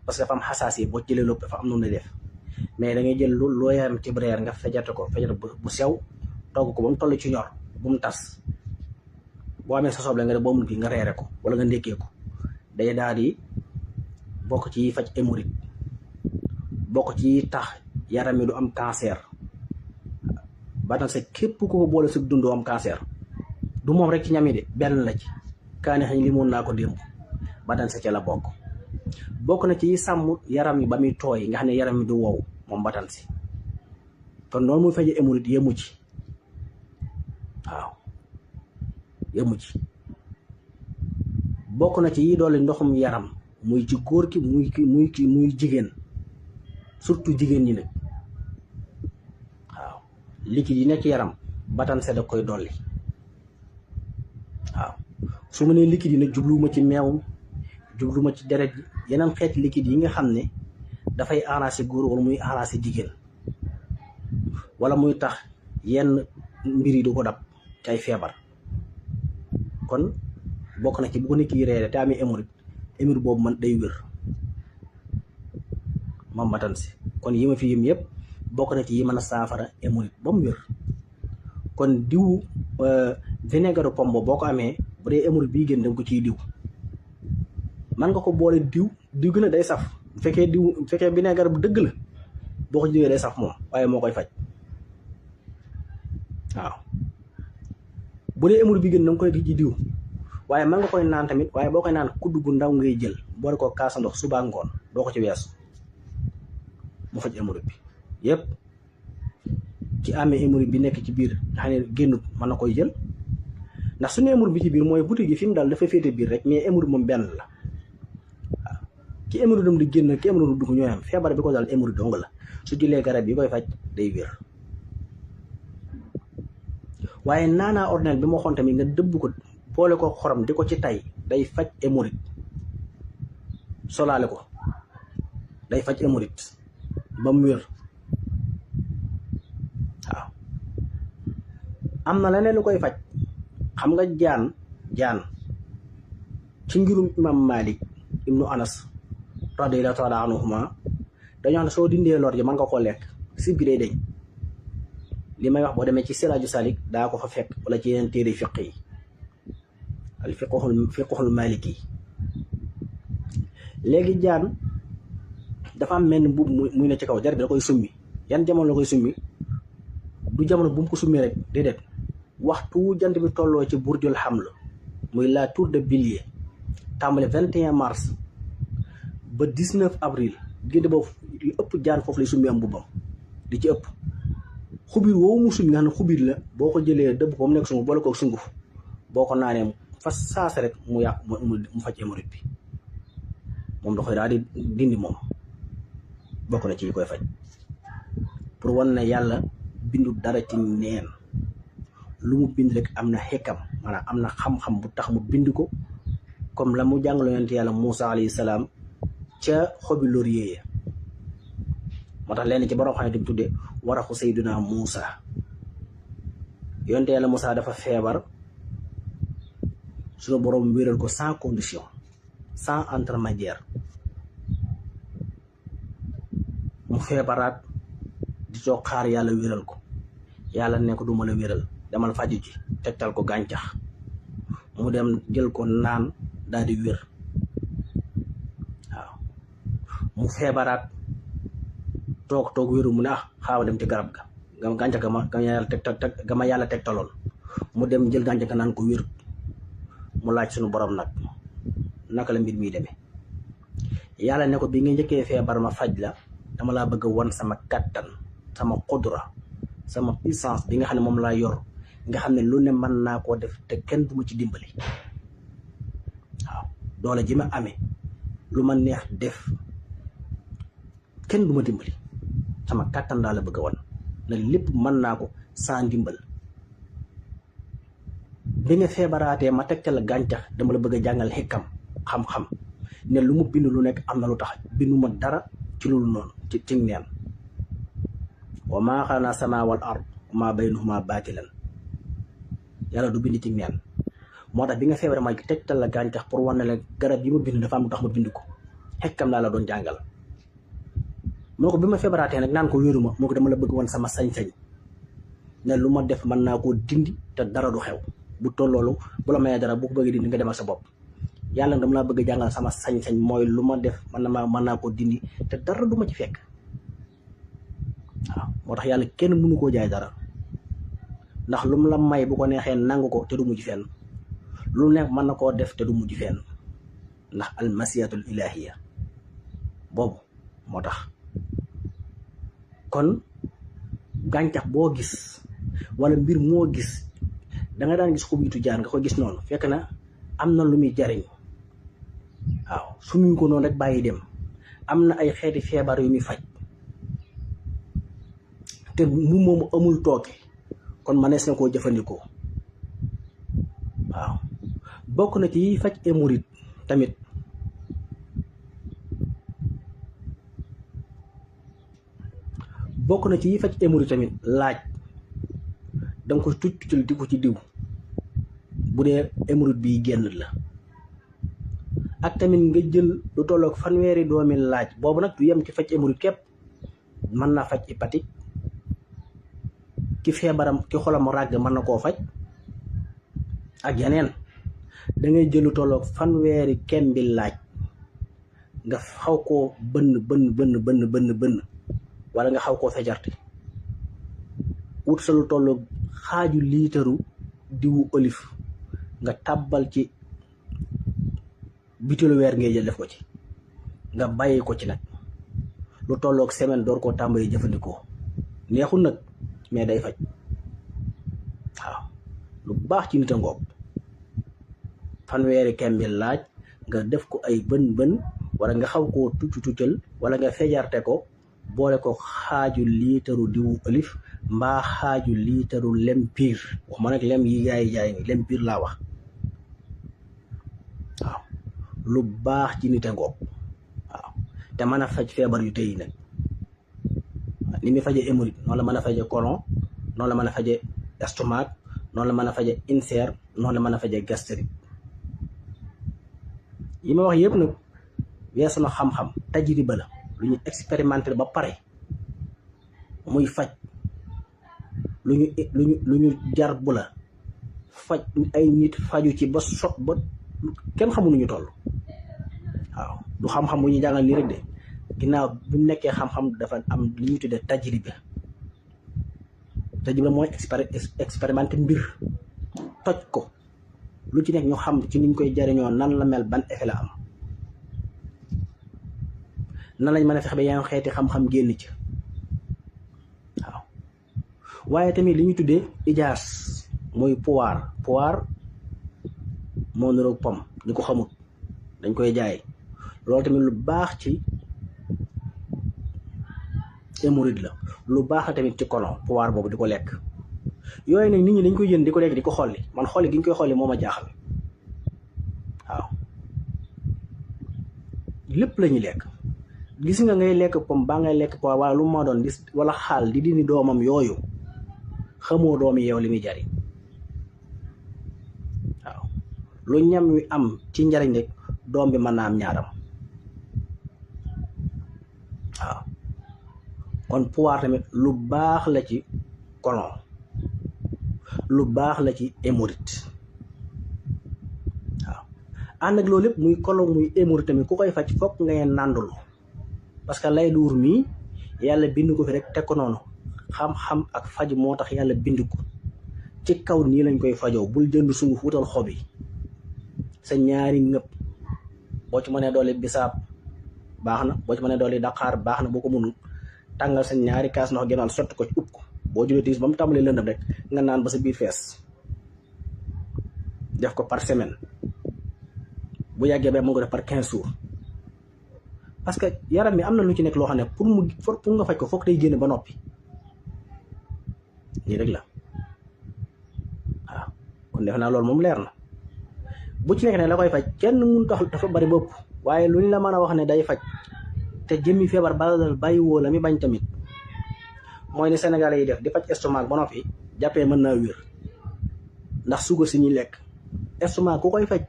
parce que dafa am xasaas yi boo jëlee lépp dafa am noonu lay def mais da ngay jël loo yaram ci reer nga feccaate ko feccaate bu sew togg ko ba mu toll ci ñor bu mu tas. boo amee sa soble nga def boo mun gi nga reere ko wala nga ndékkee ko day daal di bokk ci faj hémorroïde bokk ci tax yaram mi du am cancer. batanse képp ku ko boole su dund am cancer du moom rek ci ñam yi de benn la ci kaani xañ li moon naa ko démb batanse ca la bokk na ci sàmm yaram yi ba muy tooy nga xam ne yaram mi du wow moom batanse. kon noonu muy faje hémorroïde yemu ci waaw yemu ci. bokk na ci yi doole ndoxum yaram muy ci góor ki muy jigéen surtout jigéen ñi nag waaw. liquide yi nekk yaram batanse da koy dolli waaw. su ma nee liquide yi nag jubluwuma ci meew jubluwuma ci deret yeneen xeeti liquide yi nga xam ne dafay arrangé góor wala muy arrangé jigéen wala muy tax yenn mbir yi du ko dab ci ay feebar. kon bokk na ci bu ko nit ki reere te amee hémorroïde boobu man day wér moom batanse. kon yi ma fi yëm yëpp bokk na ci yi mën a saafara hémorroïde ba mu wér. kon diw vinaigre pomme boo ko amee bu dee hémorroïde bii gën da nga ko ciy diw. man nga ko boole diw gën a day saf bu fekkee vinaigre bu dëgg la boo ko diwee day saf moom waaye moo koy faj waaw. bu dee hémorroïde bi gën da nga koy ci diw waaye man nga koy naan tamit waaye boo koy naan kudd gu ndaw ngay jël boole ko kaasa ndox suba ngoon doo ko ci weesu mu faj hémorroïde bi yëpp. ci amee hémorroïde bi nekk ci biir nga xam ne génnut mën na koy jël ndax su ne hémorroïde bi ci biir mooy buti gi fi mu daal dafa féete biir rek mais hémorroïde moom benn la waaw. ki hémorroïde am di génn ki hémorroïde dugg ñooy am feebar bi ko daal hémorroïde dong la su jëlee garab yi koy faj day wér. waaye naanaa ordinaire bi moo xoon tamit nga dëbb ko boole ko xorom di ko ci tay day faj hémorroïde solaale ko day faj hémorroïde ba mu wér waaw. am na leneen lu koy faj xam nga jaan ci ngirum imam Malik ibnu Anas radiyallahu taala anhuma dañoo xam ne soo dindee lor ji mën nga koo lekk si bi day deñ. li may wax boo demee ci Siraaju Salik daa ko fa fekk wala ci yeneen téere fiq yi al fiqhul maliki. léegi jaan dafa am menn mbubb muy ne ci kaw jar bi da koy summi. yan jamono la koy summi du jamono bu mu ko summi rek déedéet waxtu jant bi tolloo ci burjul haml muy la tour de Bélier tàmbale 21 mars ba 19 avril diggante boobu li ëpp jaan foofu lay summi am mbubbam di ci ëpp xubir woowu mu summi nga xam ne xubir la boo ko jëlee dëbb ko mu nekk sunguf boole ko sunguf boo ko naanee fa saasa rek mu yàq mu faj hémorroïde bi moom da koy daal di dindi moom bokk na ci yi koy faj pour wan ne yàlla bindu dara ci neen lu mu bind rek am na xekkam maanaam am na xam-xam bu tax mu bind ko comme la mu jàngalo yonent yàlla Moussa alayhi salaam ca xobi laurier ya moo tax lenn ci borom xam ne dañ tudde waraxu Seydina Moussa yonent yàlla Moussa dafa feebar suñu borom wéral ko sans condition sans intermédiaire mu feebaraat di toog xaar yàlla wéral ko yàlla ne ko du ma la wéral demal faju ji tegtal ko gàncax mu dem jël ko naan daal di wér waaw mu feebaraat toog wéru mu ne xaawa dem ci garab ga gàncax ga ma yàlla tegtaloon mu dem jël gàncax ga naan ko wér mu laaj suñu borom nag naka la mbir mi demee yàlla ne ko bi nga njëkkee feebar ma faj la dama laa bëgg wan sama kattan sama xudra sama puissance bi nga xam ne moom laa yor nga xam ne lu ne mën naa koo def te kenn du ma ci dimbali waaw doole ji ma amee lu ma neex def kenn du ma dimbali sama kattan laa la bëgg a wan ne lépp mën naa ko sans dimbal bi nga feebaraatee ma tegtal la gàncax dama la bëgg a jàngal xekkam xam-xam ne lu mu bind lu nekk am na lu tax bindu ma dara ci loolu noonu ci neen wa maa xalaqnaa samaa wal ard wa maa baynahumaa baatilan yàlla du bind ci neen moo tax bi nga feebaree ma tegtal la gàncax pour wane la garab yi ma bind dafa am lu tax ma bind ko xekkam laa la doon jàngal moo ko bi ma feebaraatee nag naan ko wéeru ma moo ko dama la bëgg wan sama sañ-sañ ne lu ma def mën naa koo dindi te dara du xew bu tolloolu bu la mayee dara bu ko bëggee dindi nga dem ak sa bopp yàlla dama laa bëgg a jàngal sama sañ-sañ mooy lu ma def mën naa koo dindi te dara du ma ci fekk waaw moo tax yàlla kenn mënu koo jaay dara ndax lu mu la may bu ko neexee nangu ko te du mujj fenn lu nekk mën na koo def te du mujj fenn ndax almasiyatul ilahiya boobu moo tax kon gàncax boo gis wala mbir moo gis da nga daan gis xubitu jaan nga ko gis noonu fekk na am na lu muy jariñ waaw suñu ko noonu rek bàyyi dem am na ay xeeti feebar yu muy faj te mu moomu amul tooke kon manees na koo jëfandikoo waaw bokk na ci faj hémorroïde tamit laaj danga ko tuccal di ko ci diw bu dee hémorroïde bi génn la ak tamit nga jël lu tolloog fanweeri doomi laaj boobu nag du yem ci faj hémorroïde képp mën naa faj hépatique ki feebaram ki xolam ràgg mën na koo faj ak yeneen da ngay jël lu tolloog fanweeri kembi laaj nga xaw koo bënn wala nga xaw koo fejarte wut sa lu tolloog xaaju liitaru diwu olive nga tàbbal ci bitéelu weer ngay jël def ko ci nga bàyyi ko ci nag lu tolloog semaine door koo tàmbali jëfandikoo neexul nag mais day faj waaw lu baax ci nit a ngoog fanweeri kembi laaj nga def ko ay bën wala nga xaw koo tuccal wala nga fejarte ko boole ko xaaju liitaru diwu olive mbaa xaaju liitaru lem piir wax ma nag lem yi jaay ni lem piir laa wax waaw lu baax ci nit a ngoog waaw te mën a faj feebar yu tey nag ni muy faje hémorroïde noonu la mën a faje colon noonu la mën a faje estomac noonu la mën a faje ulcère noonu la mën a faje gastrique yi ma wax yëpp nag weesu na xam-xam tajriba la lu ñu expérimenté ba pare muy faj lu ñu jar bu la faj ay nit faju ci ba sot ba kenn xamu nu ñu toll waaw du xam-xam bu ñu jàngal nii rek de ginnaaw bu nekkee xam-xam dafa am li ñuy tuddee tajriba mooy expérimenté mbir toj ko lu ci nekk ñu xam ci niñ koy jariñoo nan la mel, ban effet la am, nan lañ mën a fexe ba yeneen xeeti xam-xam génn ci. waaw waaye tamit li ñu tuddee ijaas mooy pouvoir moo niroog pom ñu ko xamut dañ koy jaay. loolu tamit lu baax ci hémorroïde la, lu baax la tamit ci colon, pouvoir boobu di ko lekk. yooyu nag nit ñi dañ koy jënd di ko lekk di ko xolli. man xolli gi ñu koy xolli moo ma jaaxal. waaw lépp la ñuy lekk. gis nga ngay lekk pom baa ngay lekk pouvoir wala lu ma doon dis wala xaal di dindi doomam yooyu, xamoo doom yi yow li muy jariñ. waaw lu ñam wi am ci njariñ rek doom bi mën naa am ñaaram. waaw kon pouvoir tamit lu baax la ci colon, lu baax la ci hémorroïde. waaw ànd ak loolu lépp muy colon muy hémorroïde tamit ku koy faj fokk ngay nàndulu, parce que lay duur mii yàlla bind ko fi rek teg ko noonu. xam-xam ak faj moo tax yàlla bind ko ci kaw nii lañ koy fajoo. bul jënd sunguf wutal xob yi sa ñaari ngëpp, boo ci mënee doole bisaab baax na, boo ci mënee doole daqaar baax na, boo ko mënul tàngal sa ñaari kaas ndox gënal sotti ko ci upp ko. boo julee tiis ba mu tàmbalee lëndëm rek nga naan ba sa biir fees. def ko par semaine, bu yàggee ba mu ko def par 15 jours. parce que yaram mi am na lu ci nekk loo xam ne pour nga faj ko foog day génn ba noppi. nii rek la. waaw kon defe naa loolu moom leer na. bu ci nekk ne la koy faj kenn mun tax dafa bari bopp, waaye lu ñu la mën a wax ne day faj te jëmmi feebar bala bàyyi woo la mi bañ tamit mooy ni Sénégalais yi def di faj estomac ba noppi jàppee mën naa wér ndax suukar si ñuy lekk. estomac ku koy faj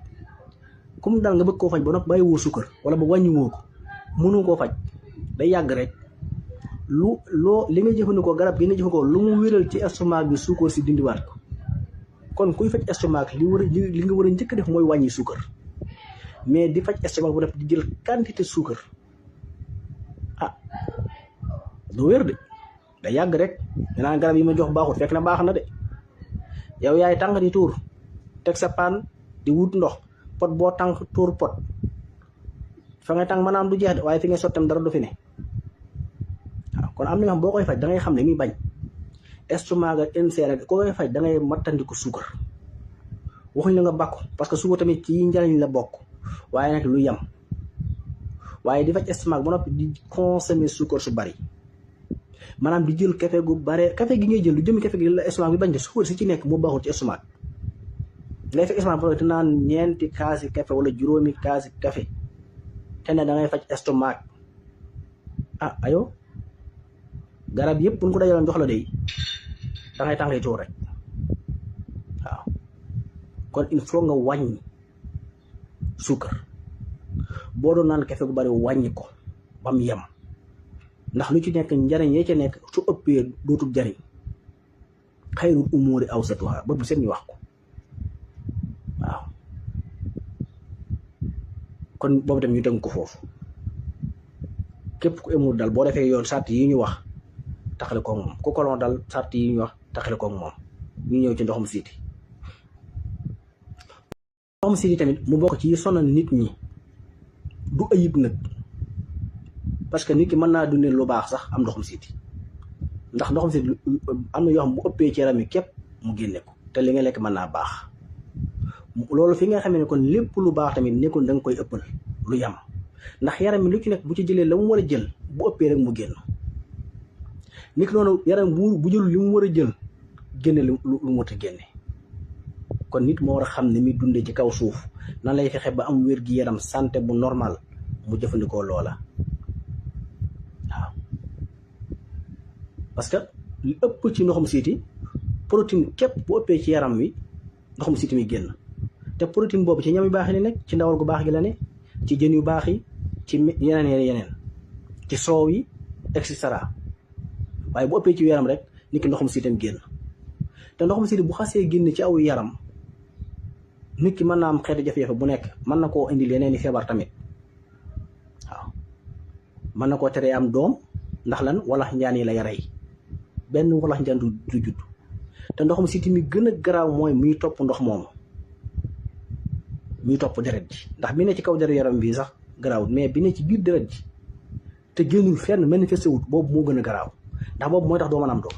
comme dal nga bëgg koo faj ba noppi bàyyi woo suukar wala ba wàññi woo ko mënu koo faj, day yàgg rek. li nga jëfandikoo garab gi nga jëfandikoo lu mu wéral ci estomac bi suukar si dindiwaat ko. kon kuy faj estomac li nga war a njëkk def mooy wàññi suukar, mais di faj estomac bu def di jël quantité suukar du wér de, day yàgg rek. nga naan garab yi ma jox baaxut, fekk na baax na de. yow yaay tànk di tuur teg sa paan di wut ndox, pot boo tànk tuur pot fa ngay tànk maanaam du jeex de, waaye fi ngay sottam dara du fi ne. waaw kon am na nga xam boo koy faj da ngay xam ne muy bañ. estomac ak ulcère ak ko koy faj da ngay mattandiku suukar. waxuñ la nga bàkku parce que suukar tamit ci njariñ la bokk, waaye nag lu yem. waaye di faj estomac ba noppi di consommer suukar su bari, maanaam di jël café gu bare. café gi ngay jël lu jëmi café gi la estomac bi bañ de, suukar si ci nekk moo baaxul ci estomac. ngay fekk estomac ba te naan ñeenti kaasi café wala juróomi kaasi café te ne da ngay faj estomac. ayo garab yëpp buñ ko dajaloon jox la de da ngay tàngee tuur rek. waaw kon il faut nga wàññi suukar. boo doon naan café gu bari wàññi ko ba mu yem, ndax lu ci nekk njariñ yee ca nekk su ëppee dootul jariñ. xayrul umuuri awsatuha ba bu seen ñu wax ko. waaw kon boobu tam ñu tënk ko foofu. képp ku émul dal boo defee yoon sart yi ñu wax taxale koog moom, ku colon dal sart yi ñu wax taxale koog moom. ñu ñëw ci ndoxum siiti. ndoxum siiti tamit mu bokk ci sonal nit ñi. du ayib nag, parce que nit ki mën naa dundee lu baax sax am ndoxum siiti, ndax ndoxum siiti am na yoo xam bu ëppee ci yaram yi képp mu génne ko, te li nga lekk mën naa baax. loolu fi nga xamee ne kon lépp lu baax tamit nekkul da nga koy ëppal lu yam, ndax yaram mi lu ci nekk bu ci jëlee la mu war a jël bu ëppee rek mu génn. nit ki noonu yaram bu jël li mu war a jël génne lu mu war a génne. kon nit moo war a xam ne mi dundee ci kaw suuf nan lay fexe ba am wér gi yaram santé bu normal mu jëfandikoo loola. waaw parce que li ëpp ci ndoxum siiti protéine képp bu ëppee ci yaram wi ndoxum siiti mi génn. te protéine boobu ci ñam yu baax yi la nekk, ci ndawal gu baax gi la ne, ci jën yu baax yi, ci yeneen ci soow yi et cetera. waaye bu ëppee ci yaram rek nit ki ndoxum siitam génn. te ndoxum siiti bu xasee génn ci aw yaram nit ki mën naa am xeetu jafe-jafe bu nekk, mën na koo indil yeneen i feebar tamit. waaw mën na koo teree am doom ndax lan walax njaan yi lay rey, benn walax njaan du judd. te ndoxum siiti mi gën a garaaw mooy muy topp ndox moomu. muy topp deret ji ndax bi ne ci kaw deret yaram bii sax garaawut mais bi ne ci biir deret ji te génnul fenn manifesté wut boobu moo gën a garaaw ndax boobu mooy tax doo mën a am doom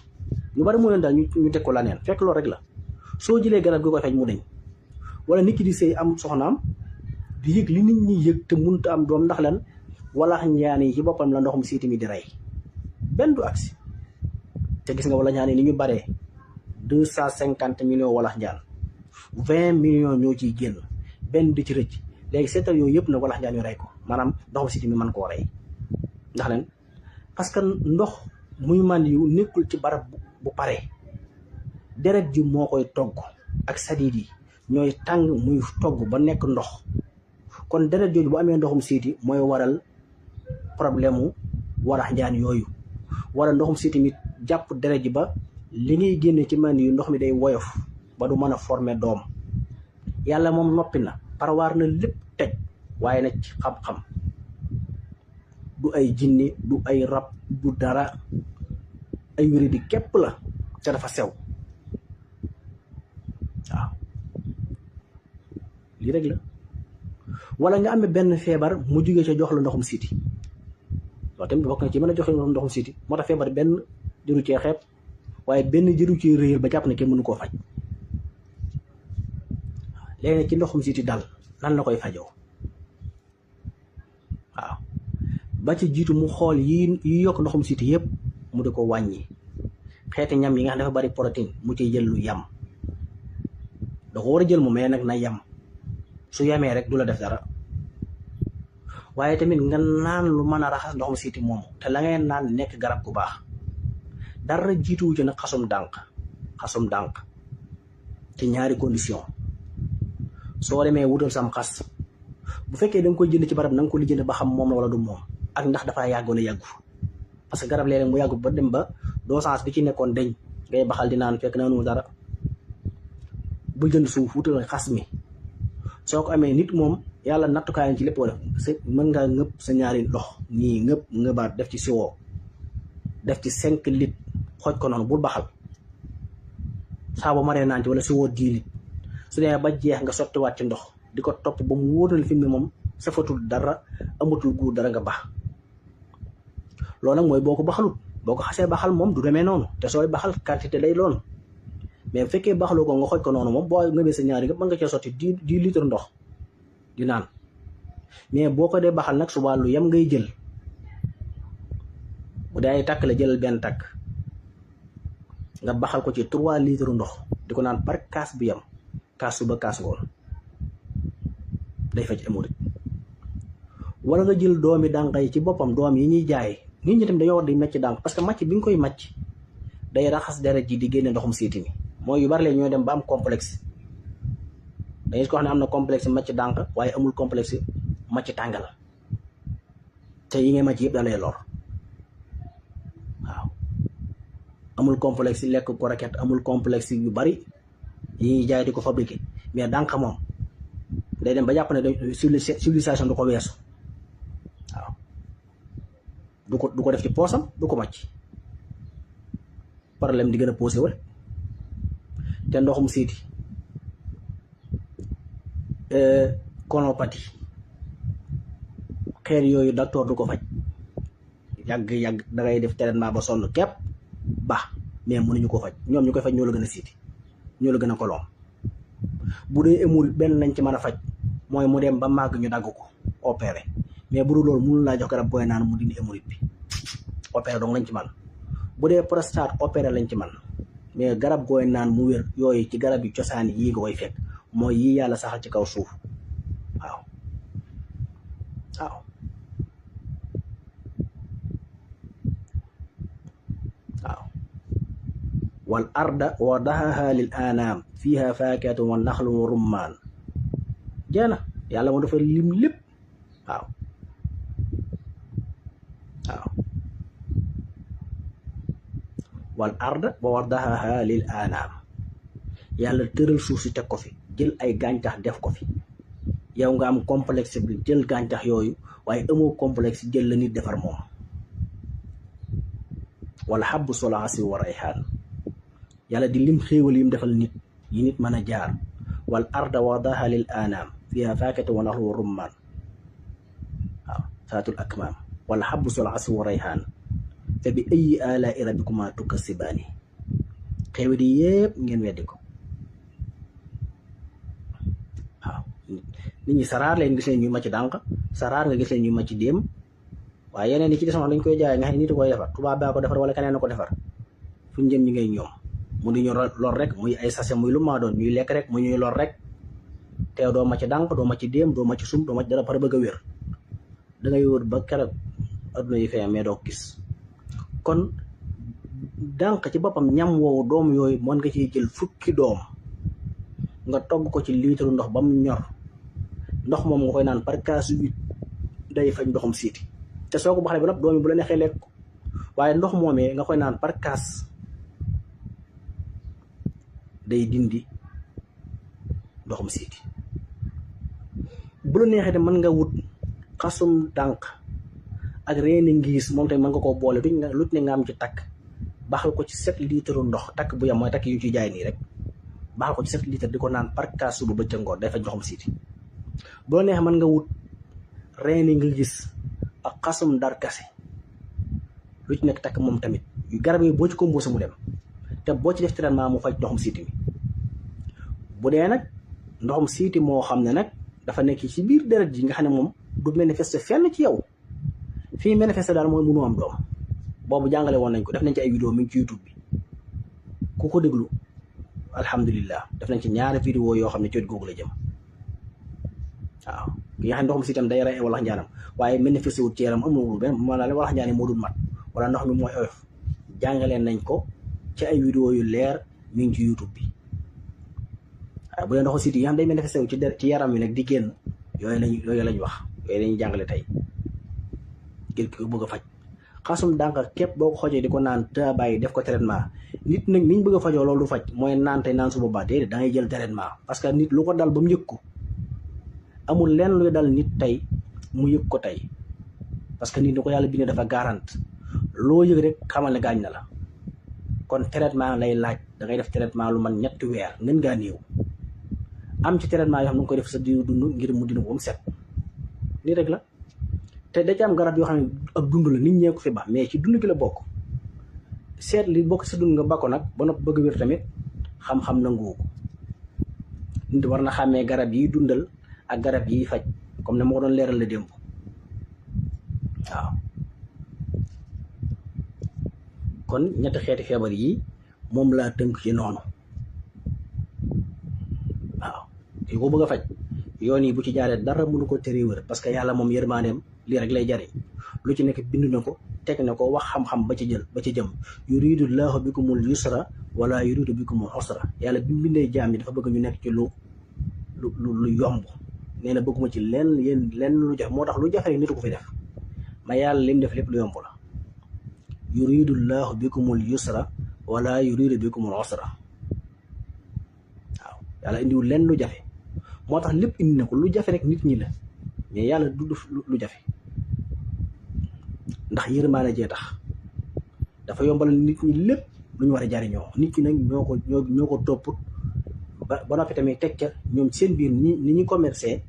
ñu bari moo leen daal ñu teg ko la neen fekk loolu rek la soo jëlee garab gi koy faj mu deñ wala nit ki di sëy am soxnaam di yëg li nit ñi yëg te mënut a am doom ndax lan walax njaan yi ci boppam la ndoxum siiti mi di rey benn du agsi te gis nga wala njaan yi ni ñu baree 250 millions walax njaan 20 millions ñoo ciy génn benn di ci rëcc léegi seetal yooyu yëpp nag walax njaan yu rey ko maanaam ndoxum siiti mi mën koo rey ndax leen parce que ndox muy man yu nekkul ci barab bu pare deret ji moo koy togg ak sadiid yi ñooy tàng muy togg ba nekk ndox kon deret jooju bu amee ndoxum siiti mooy waral problème mu walax njaan yooyu wala ndoxum siiti mi jàpp deret ji ba li ngay génne ci man yu ndox mi day woyof ba du mën a former doom yàlla moom noppi na parwaar na lépp teg waaye nag ci xam-xam du ay jinne du ay rab du dara ay wéri di képp la te dafa sew waaw lii rek la wala nga amee benn feebar mu jógee ca jox la ndoxum siiti loolu tamit bokk na ci mën a joxe ndoxum siiti moo tax feebar benn jëru cee xeeb waaye benn jëru cee réyal ba jàpp ne kenn mënu koo faj léegi nag ci ndoxum siiti dal nan la koy fajoo waaw ba ci jiitu mu xool yi yokk ndoxum siiti yëpp mu di ko wàññi xeeti ñam yi nga xam dafa bari protéine mu ci jël lu yam da ko war a jël mu mais nag na yam su yamee rek du la def dara waaye tamit nga naan lu mën a raxas ndoxum siiti moomu te la ngay naan nekk garab gu baax dara jiituwu ci nag xasum dànk ci ñaari condition soo demee wutal sam xas bu fekkee da nga koy jënd ci barab na nga ko lijjënd ba xam moom la wala du moom ak ndax dafa yàgg wala yàggu parce que garab léeg-léeg mu yàggu ba dem ba dosage bi ci nekkoon deñ ngay baxal di naan fekk naanu dara bu jënd suuf wutal xas mi soo ko amee nit moom yàlla nattukaay ci lépp wala mën ngaa ngëpp sa ñaari lox nii ngëbaat def ci siwoo def ci 5 litres xooj ko noonu bul baxal saa bu maree naan ci wala siwoo 10 litres su dee ba jeex nga sottiwaat ci ndox di ko topp ba mu wóoral fi mu ne moom safatul dara amatul guur dara nga baax loolu nag mooy boo ko baxalut boo ko xasee baxal moom du demee noonu te sooy baxal quantité lay doon mais bu fekkee baxaloo ko nga xooj ko noonu moom boo ngëbee sa ñaari nga mën nga cee sotti 10 litres ndox di naan mais boo ko dee baxal nag suba lu yem ngay jël bu dee ay takk la jëlal benn takk nga baxal ko ci 3 litres ndox di ko naan par kaas bu yem kaas suba kaas ngoon day faj hémorroïde wala nga jël doomi dànq yi ci boppam doom yi ñuy jaay nit ñi tamit dañoo war di macc dànq parce que macc bi nga koy macc day raxas deret ji di génne ndoxum siiti mi mooy yu bari leen ñooy dem ba am complexe dañuy ko xam ne am na complexe macc dànq waaye amul complexe macc tàngal te yi ngay macc yëpp da lay lor waaw amul complexe lekk ko raket amul complexe yu bari yi ñuy jaay di ko fabriqué mais dànq moom day dem ba jàpp ne civilisation du ko weesu waaw du ko def ci poosam du ko màcc problème di gën a posé wala te ndoxum siiti colopathie xeer yooyu docteur du ko faj yàgg da ngay def traitement ba sonn képp baax mais mënuñu ko faj ñoom ñu koy faj ñoo la gën a siiti ñoo la gën a kolom bu dee hémorroïde benn lañ ci mën a faj mooy mu dem ba màgg ñu dagg ko opéré mais bu dul loolu mënul laa jox garab booy naan mu dindi hémorroïde bi opéré donc lañ ci man bu dee prostate opéré lañ ci man mais garab gooy naan mu wér yooyu ci garab yi cosaan yii nga koy fekk mooy yii yàlla saxal ci kaw suuf waaw wal arda wa dahaha lil anam fiha faakihatu wa naxlu wa rummaan jeena yàlla moo dafa lim lépp waaw wal arda wa dahaha lil anam yàlla tëral suuf si teg ko fi jël ay gàncax def ko fi yow nga am complexe bi jël gàncax yooyu waaye amoo complexe jël la nit defar moom wala xabbu solaasi wa rayhaan yàlla di lim xéewal yim defal nit yi nit mën a jaar wal arda wadaha lil anam fiha faakihatu wa naxlu wa rummaan waaw saatul akmaam wala xabbu sul asfi wa rayhaan fa bi ayyi aalaa'i rabbikumaa tukazibaani xéewal yi yëpp ngeen weddi ko waaw nit ñi saraar leen gis leen ñuy màcc dànq saraar nga gis leen ñuy màcc déem waaye yeneen yi ci des dañ koy jaay nga xam ne nit koy defar tubaab baa ko defar wala keneen na ko defar fu ñu jëm ñi ngay ñoom mu di ñu lor rek muy ay sachet muy lu maa doon ñuy lekk rek mu ñuy lor rek teew doo màcc dànq doo màcc déem doo màcc sum doo màcc dara pare bëgg a wér da ngay wër ba keroog adduna yi fee mais doo gis kon dànq ci boppam ñam woowu doom yooyu mën nga ciy jël fukki doom nga togg ko ci litre ndox ba mu ñor ndox moom nga koy naan par kaasu 8 day faj ndoxum siiti te soo ko baxalee ba nag doom yi bu la neexee lekk ko waaye ndox moomee nga koy naan par kaas day dindi ndoxum siiti bu la neexee te mën nga wut xasum dànq ak reeni ngiis moom tamit mën nga koo boole lu ne nga am ci takk baxal ko ci 7 litre ndox takk bu yam mooy takk yu ci jaay nii rek baxal ko ci 7 litre di ko naan par kaas suba ba ca ngoon day faj ndoxum siiti bu la neexee mën nga wut reeni ngiis ak xasum darkase lu ci nekk takk moom tamit yu garab yi boo ci composé mu dem te boo ci def traitement mu faj ndoxum siiti mi bu dee nag ndoxum siiti moo xam ne nag dafa nekk ci biir deret ji nga xam ne moom du manifester fenn ci yow fii manifester daal mooy mënu am doom boobu jàngale woon nañ ko def nañ ci ay vidéo mi ngi ci YouTube bi ku ko déglu alhamdulillah def nañ ci ñaari vidéo yoo xam ne coot googu la jëm waaw ki nga xam ne ndoxum siitam day rey walax njaanam waaye manifester wut ci yaram amul benn maanaam walax njaani moo dul mat wala ndox mi mooy oyof jàngaleen nañ ko ci ay vidéo yu leer mi ngi ci YouTube bi waaye bu dee ndoxu siit yi nga xam day manifester wu ci yaram wi nag di génn yooyu lañ wax yooyu lañuy jàngale tey ngir ki ko bëgg a faj xasum dànq képp boo ko xojee di ko naan te bàyyi def ko traitement nit nag niñ bëgg a fajoo loolu du faj mooy naan tey naan suba ba déedéet da ngay jël traitement parce que nit lu ko dal ba mu yëg ko amul lenn luy dal nit tey mu yëg ko tey parce que nit ni ko yàlla bindee dafa garante loo yëg rek xamal ne gaañ na la kon traitement lay laaj da ngay def traitement lu man 3 weer ngeen ngaa néew am ci traitement yoo xam ne nga koy def sa diiru dund ngir mu dina ko mu set nii rek la te da ci am garab yoo xam ne ak dund la nit ñee ko fi ba mais ci dund gi la bokk seet li bokk sa dund nga ba ko nag ba nopp bëgg wér tamit xam-xam nanguwu ko nit war na xàmmee garab yi dundal ak garab yi faj comme ne ma ko doon leeral la démb waaw kon 3 xeeti feebar yi moom laa tënk ci noonu waaw ki ko bëgg a faj yoon yi bu ci jaaree dara mënu ko teree wër parce que yàlla moom yërmaaneem lii rek lay jariñ lu ci nekk bind na ko teg na ko wax xam-xam ba ci jëm yuridu llaahu bikumul yusra wala yuridu bikumul usra yàlla bi mu bindee jaam yi dafa bëgg ñu nekk ci lu yomb nee na bëgguma ci lenn lu jafe moo tax lu jafe rek nit ko fi def ma yàlla lim def lépp lu yomb la yuridu llaahu bikumul yusra wala yuridu bikumul usra waaw yàlla indiwul lenn lu jafe moo tax lépp indi na ko lu jafe rek nit ñi la mais yàlla du def lu jafe ndax yërmaane jee tax dafa yombal nit ñi lépp lu ñu war a jariñoo nit ñi nag ñoo ko topp ba noppi tamit teg ca ñoom seen biir ni ñu commercé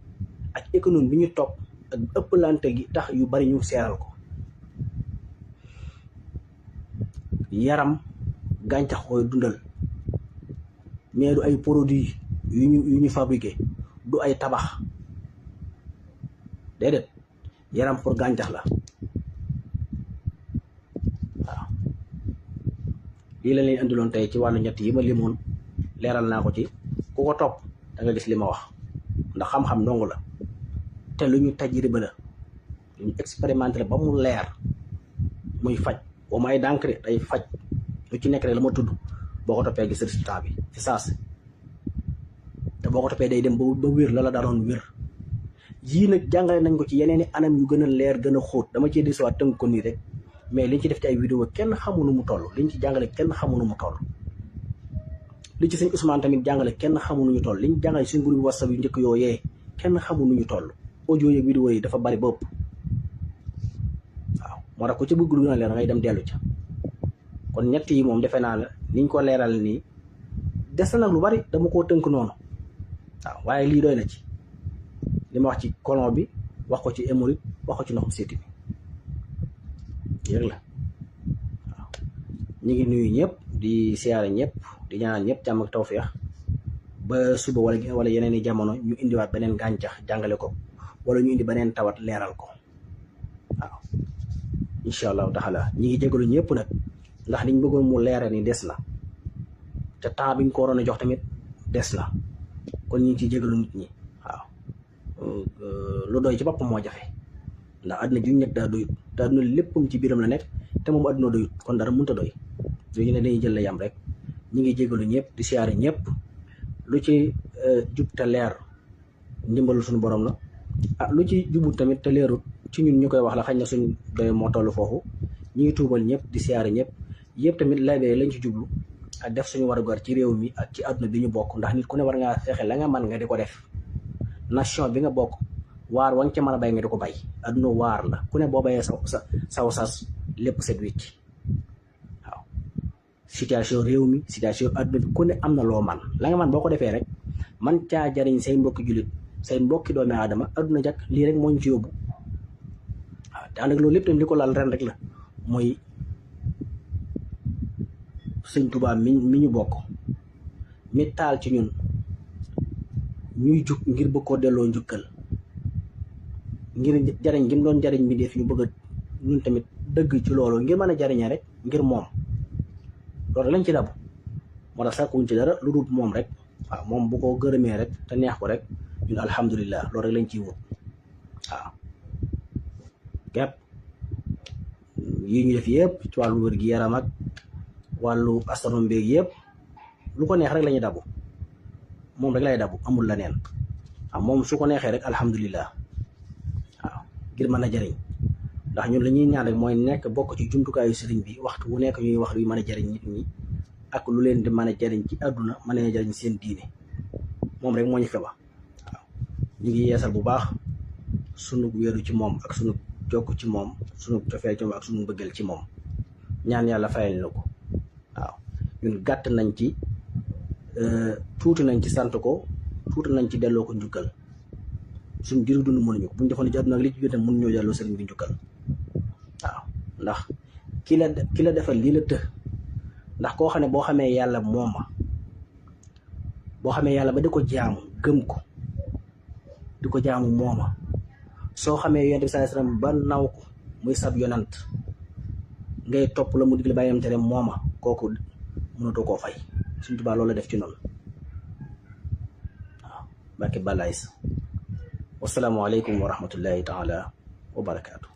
ak économie bi ñu topp ak ëpplante gi tax yu bari ñu seeral ko yaram gàncax koy dundal mais du ay produits yu ñu fabriqué du ay tabax déedéet yaram pour gàncax la waaw lii la leen indiloon tey ci wàllu 3 yi ma limoon leeral naa ko ci ku ko topp da nga gis li ma wax ndax xam-xam ndongu la te lu ñu tajriba la lu ñu expérimenté la ba mu leer muy faj boo may dànk de day faj lu ci nekk rek la ma tudd boo ko toppee gis résultat bi ci saas te boo ko toppee day dem ba wér la daroon wér yii nag jàngale nañ ko ci yeneen i anam yu gën a leer gën a xóot dama cee disuwaat tënk ko nii rek mais liñ ci def ci ay vidéo kenn xamu nu mu toll liñ ci jàngale kenn xamu nu mu toll li ci sëñ Ousmane tamit jàngale kenn xamu nu ñu toll liñ jàngale suñ groupe WhatsApp yu njëkk yooyee kenn xamu nu ñu toll audio yeeg vidéo yi dafa bari ba ëpp waaw moo tax ku ci bëgg lu na leer da ngay dem dellu ca kon 3 yi moom defe naa la niñ ko leeral nii des na nag lu bari dama koo tënk noonu waaw waaye lii doy na ci li ma wax ci colon bi wax ko ci hémorroïde wax ko ci ndoxum seeti bi yëg la waaw ñu ngi nuyu ñëpp di siyaare ñëpp di ñaanal ñëpp jàmm ak tawfeex ba suba wala yeneen i jamono ñu indiwaat beneen gàncax jàngale ko wala ñu indi beneen tawat leeral ko waaw incha allahu taala ñi ngi jégalu ñëpp nag ndax liñ bëggoon mu leeral ni des na te temps biñ ko waroon a jox tamit des na kon ñu ngi ciy jégalu nit ñi waaw lu doy ci boppam moo jafe ndax àdduna juñ nekk daa doyut te àdduna léppam ci biiram la nekk te moom àdduna doyut kon dara mënut a doy léegi ne dañuy jël la yam rek ñi ngi jégalu ñëpp di siyaare ñëpp lu ci jub te leer ndimbalu suñu borom la lu ci jubut tamit te leerut ci ñun ñu koy wax la xañ na suñ doy moo toll foofu ñi ngi tuubal ñëpp di siyaare ñëpp yëpp tamit laybee lañ ci jublu ak def suñu warugar ci réew mi ak ci àdduna bi ñu bokk ndax nit ku ne war ngaa fexe la nga mën nga di ko def nation bi nga bokk waar wa nga ca mën a bay nga di ko bay àdduna waar la ku ne boo bayee saw sas lépp set wicc waaw situation réew mi situation àdduna bi ku ne am na loo man la nga man boo ko defee rek man caa jariñ say mbokki jullit say mbokki doomi aadama àdduna jàkk lii rek moo ñu ci yóbbu waaw te ànd ak loolu lépp tamit li ko laal ren rek la mooy sëñ Tuubaa mi ñu bokk mi taal ci ñun ñuy jug ngir bëgg koo delloo njukkal ngir jariñ gi mu doon jariñ mi def ñu bëgg a ñun tamit dëgg ci loolu ngir mën a jariñee rek ngir moom loolu lañ ci dabu moo tax sàkkuñ ci dara lu dul moom rek waaw moom bu ko gërëmee rek te neex ko rek ñun alhamdulilah loolu rek lañ ciy wut waaw képp yi ñu def yëpp ci wàllu wér gi yaram ak wàllu astronomie beeg yëpp lu ko neex rek la ñuy dabu moom rek lay dabu amul la neen waaw moom su ko neexee rek alhamdulilah waaw ngir mën a jariñ ndax ñun la ñuy ñaan rek mooy nekk bokk ci jumtukaayu sëriñ bi waxtu wu nekk ñuy wax luy mën a jariñ nit ñi ak lu leen di mën a jariñ ci àdduna mën a jariñ seen diine moom rek moo ñu fi wax waaw ñu ngi yeesal bu baax sunu wéeru ci moom ak sunu jokk ci moom sunu cofeel ci moom ak sunu bëggal ci moom ñaan yàlla fayal na ko waaw ñun gàtt nañ ci tuuti nañ ci sant ko tuuti nañ ci delloo ko njukkal suñ jëru dund mënuñu ko buñ defoon ci àdduna ak li ci jotam mënuñoo delloo sëriñ bi njukkal waaw ndax ki la defal lii la të ndax koo xam ne boo xamee yàlla mooma boo xamee yàlla ba di ko jaamu gëm ko di ko jaamu mooma soo xamee yonent bi sallallahu alayhi wasallam ba naw ko muy sab yonant ngay topp la mu digle bàyyam tere mooma kooku mënatoo koo fay Sëñ Tuubaa loolu la def ci noonu waaw barke balaay sa wasalaamu aleykum wa rahmatullahi taala wa barakaatu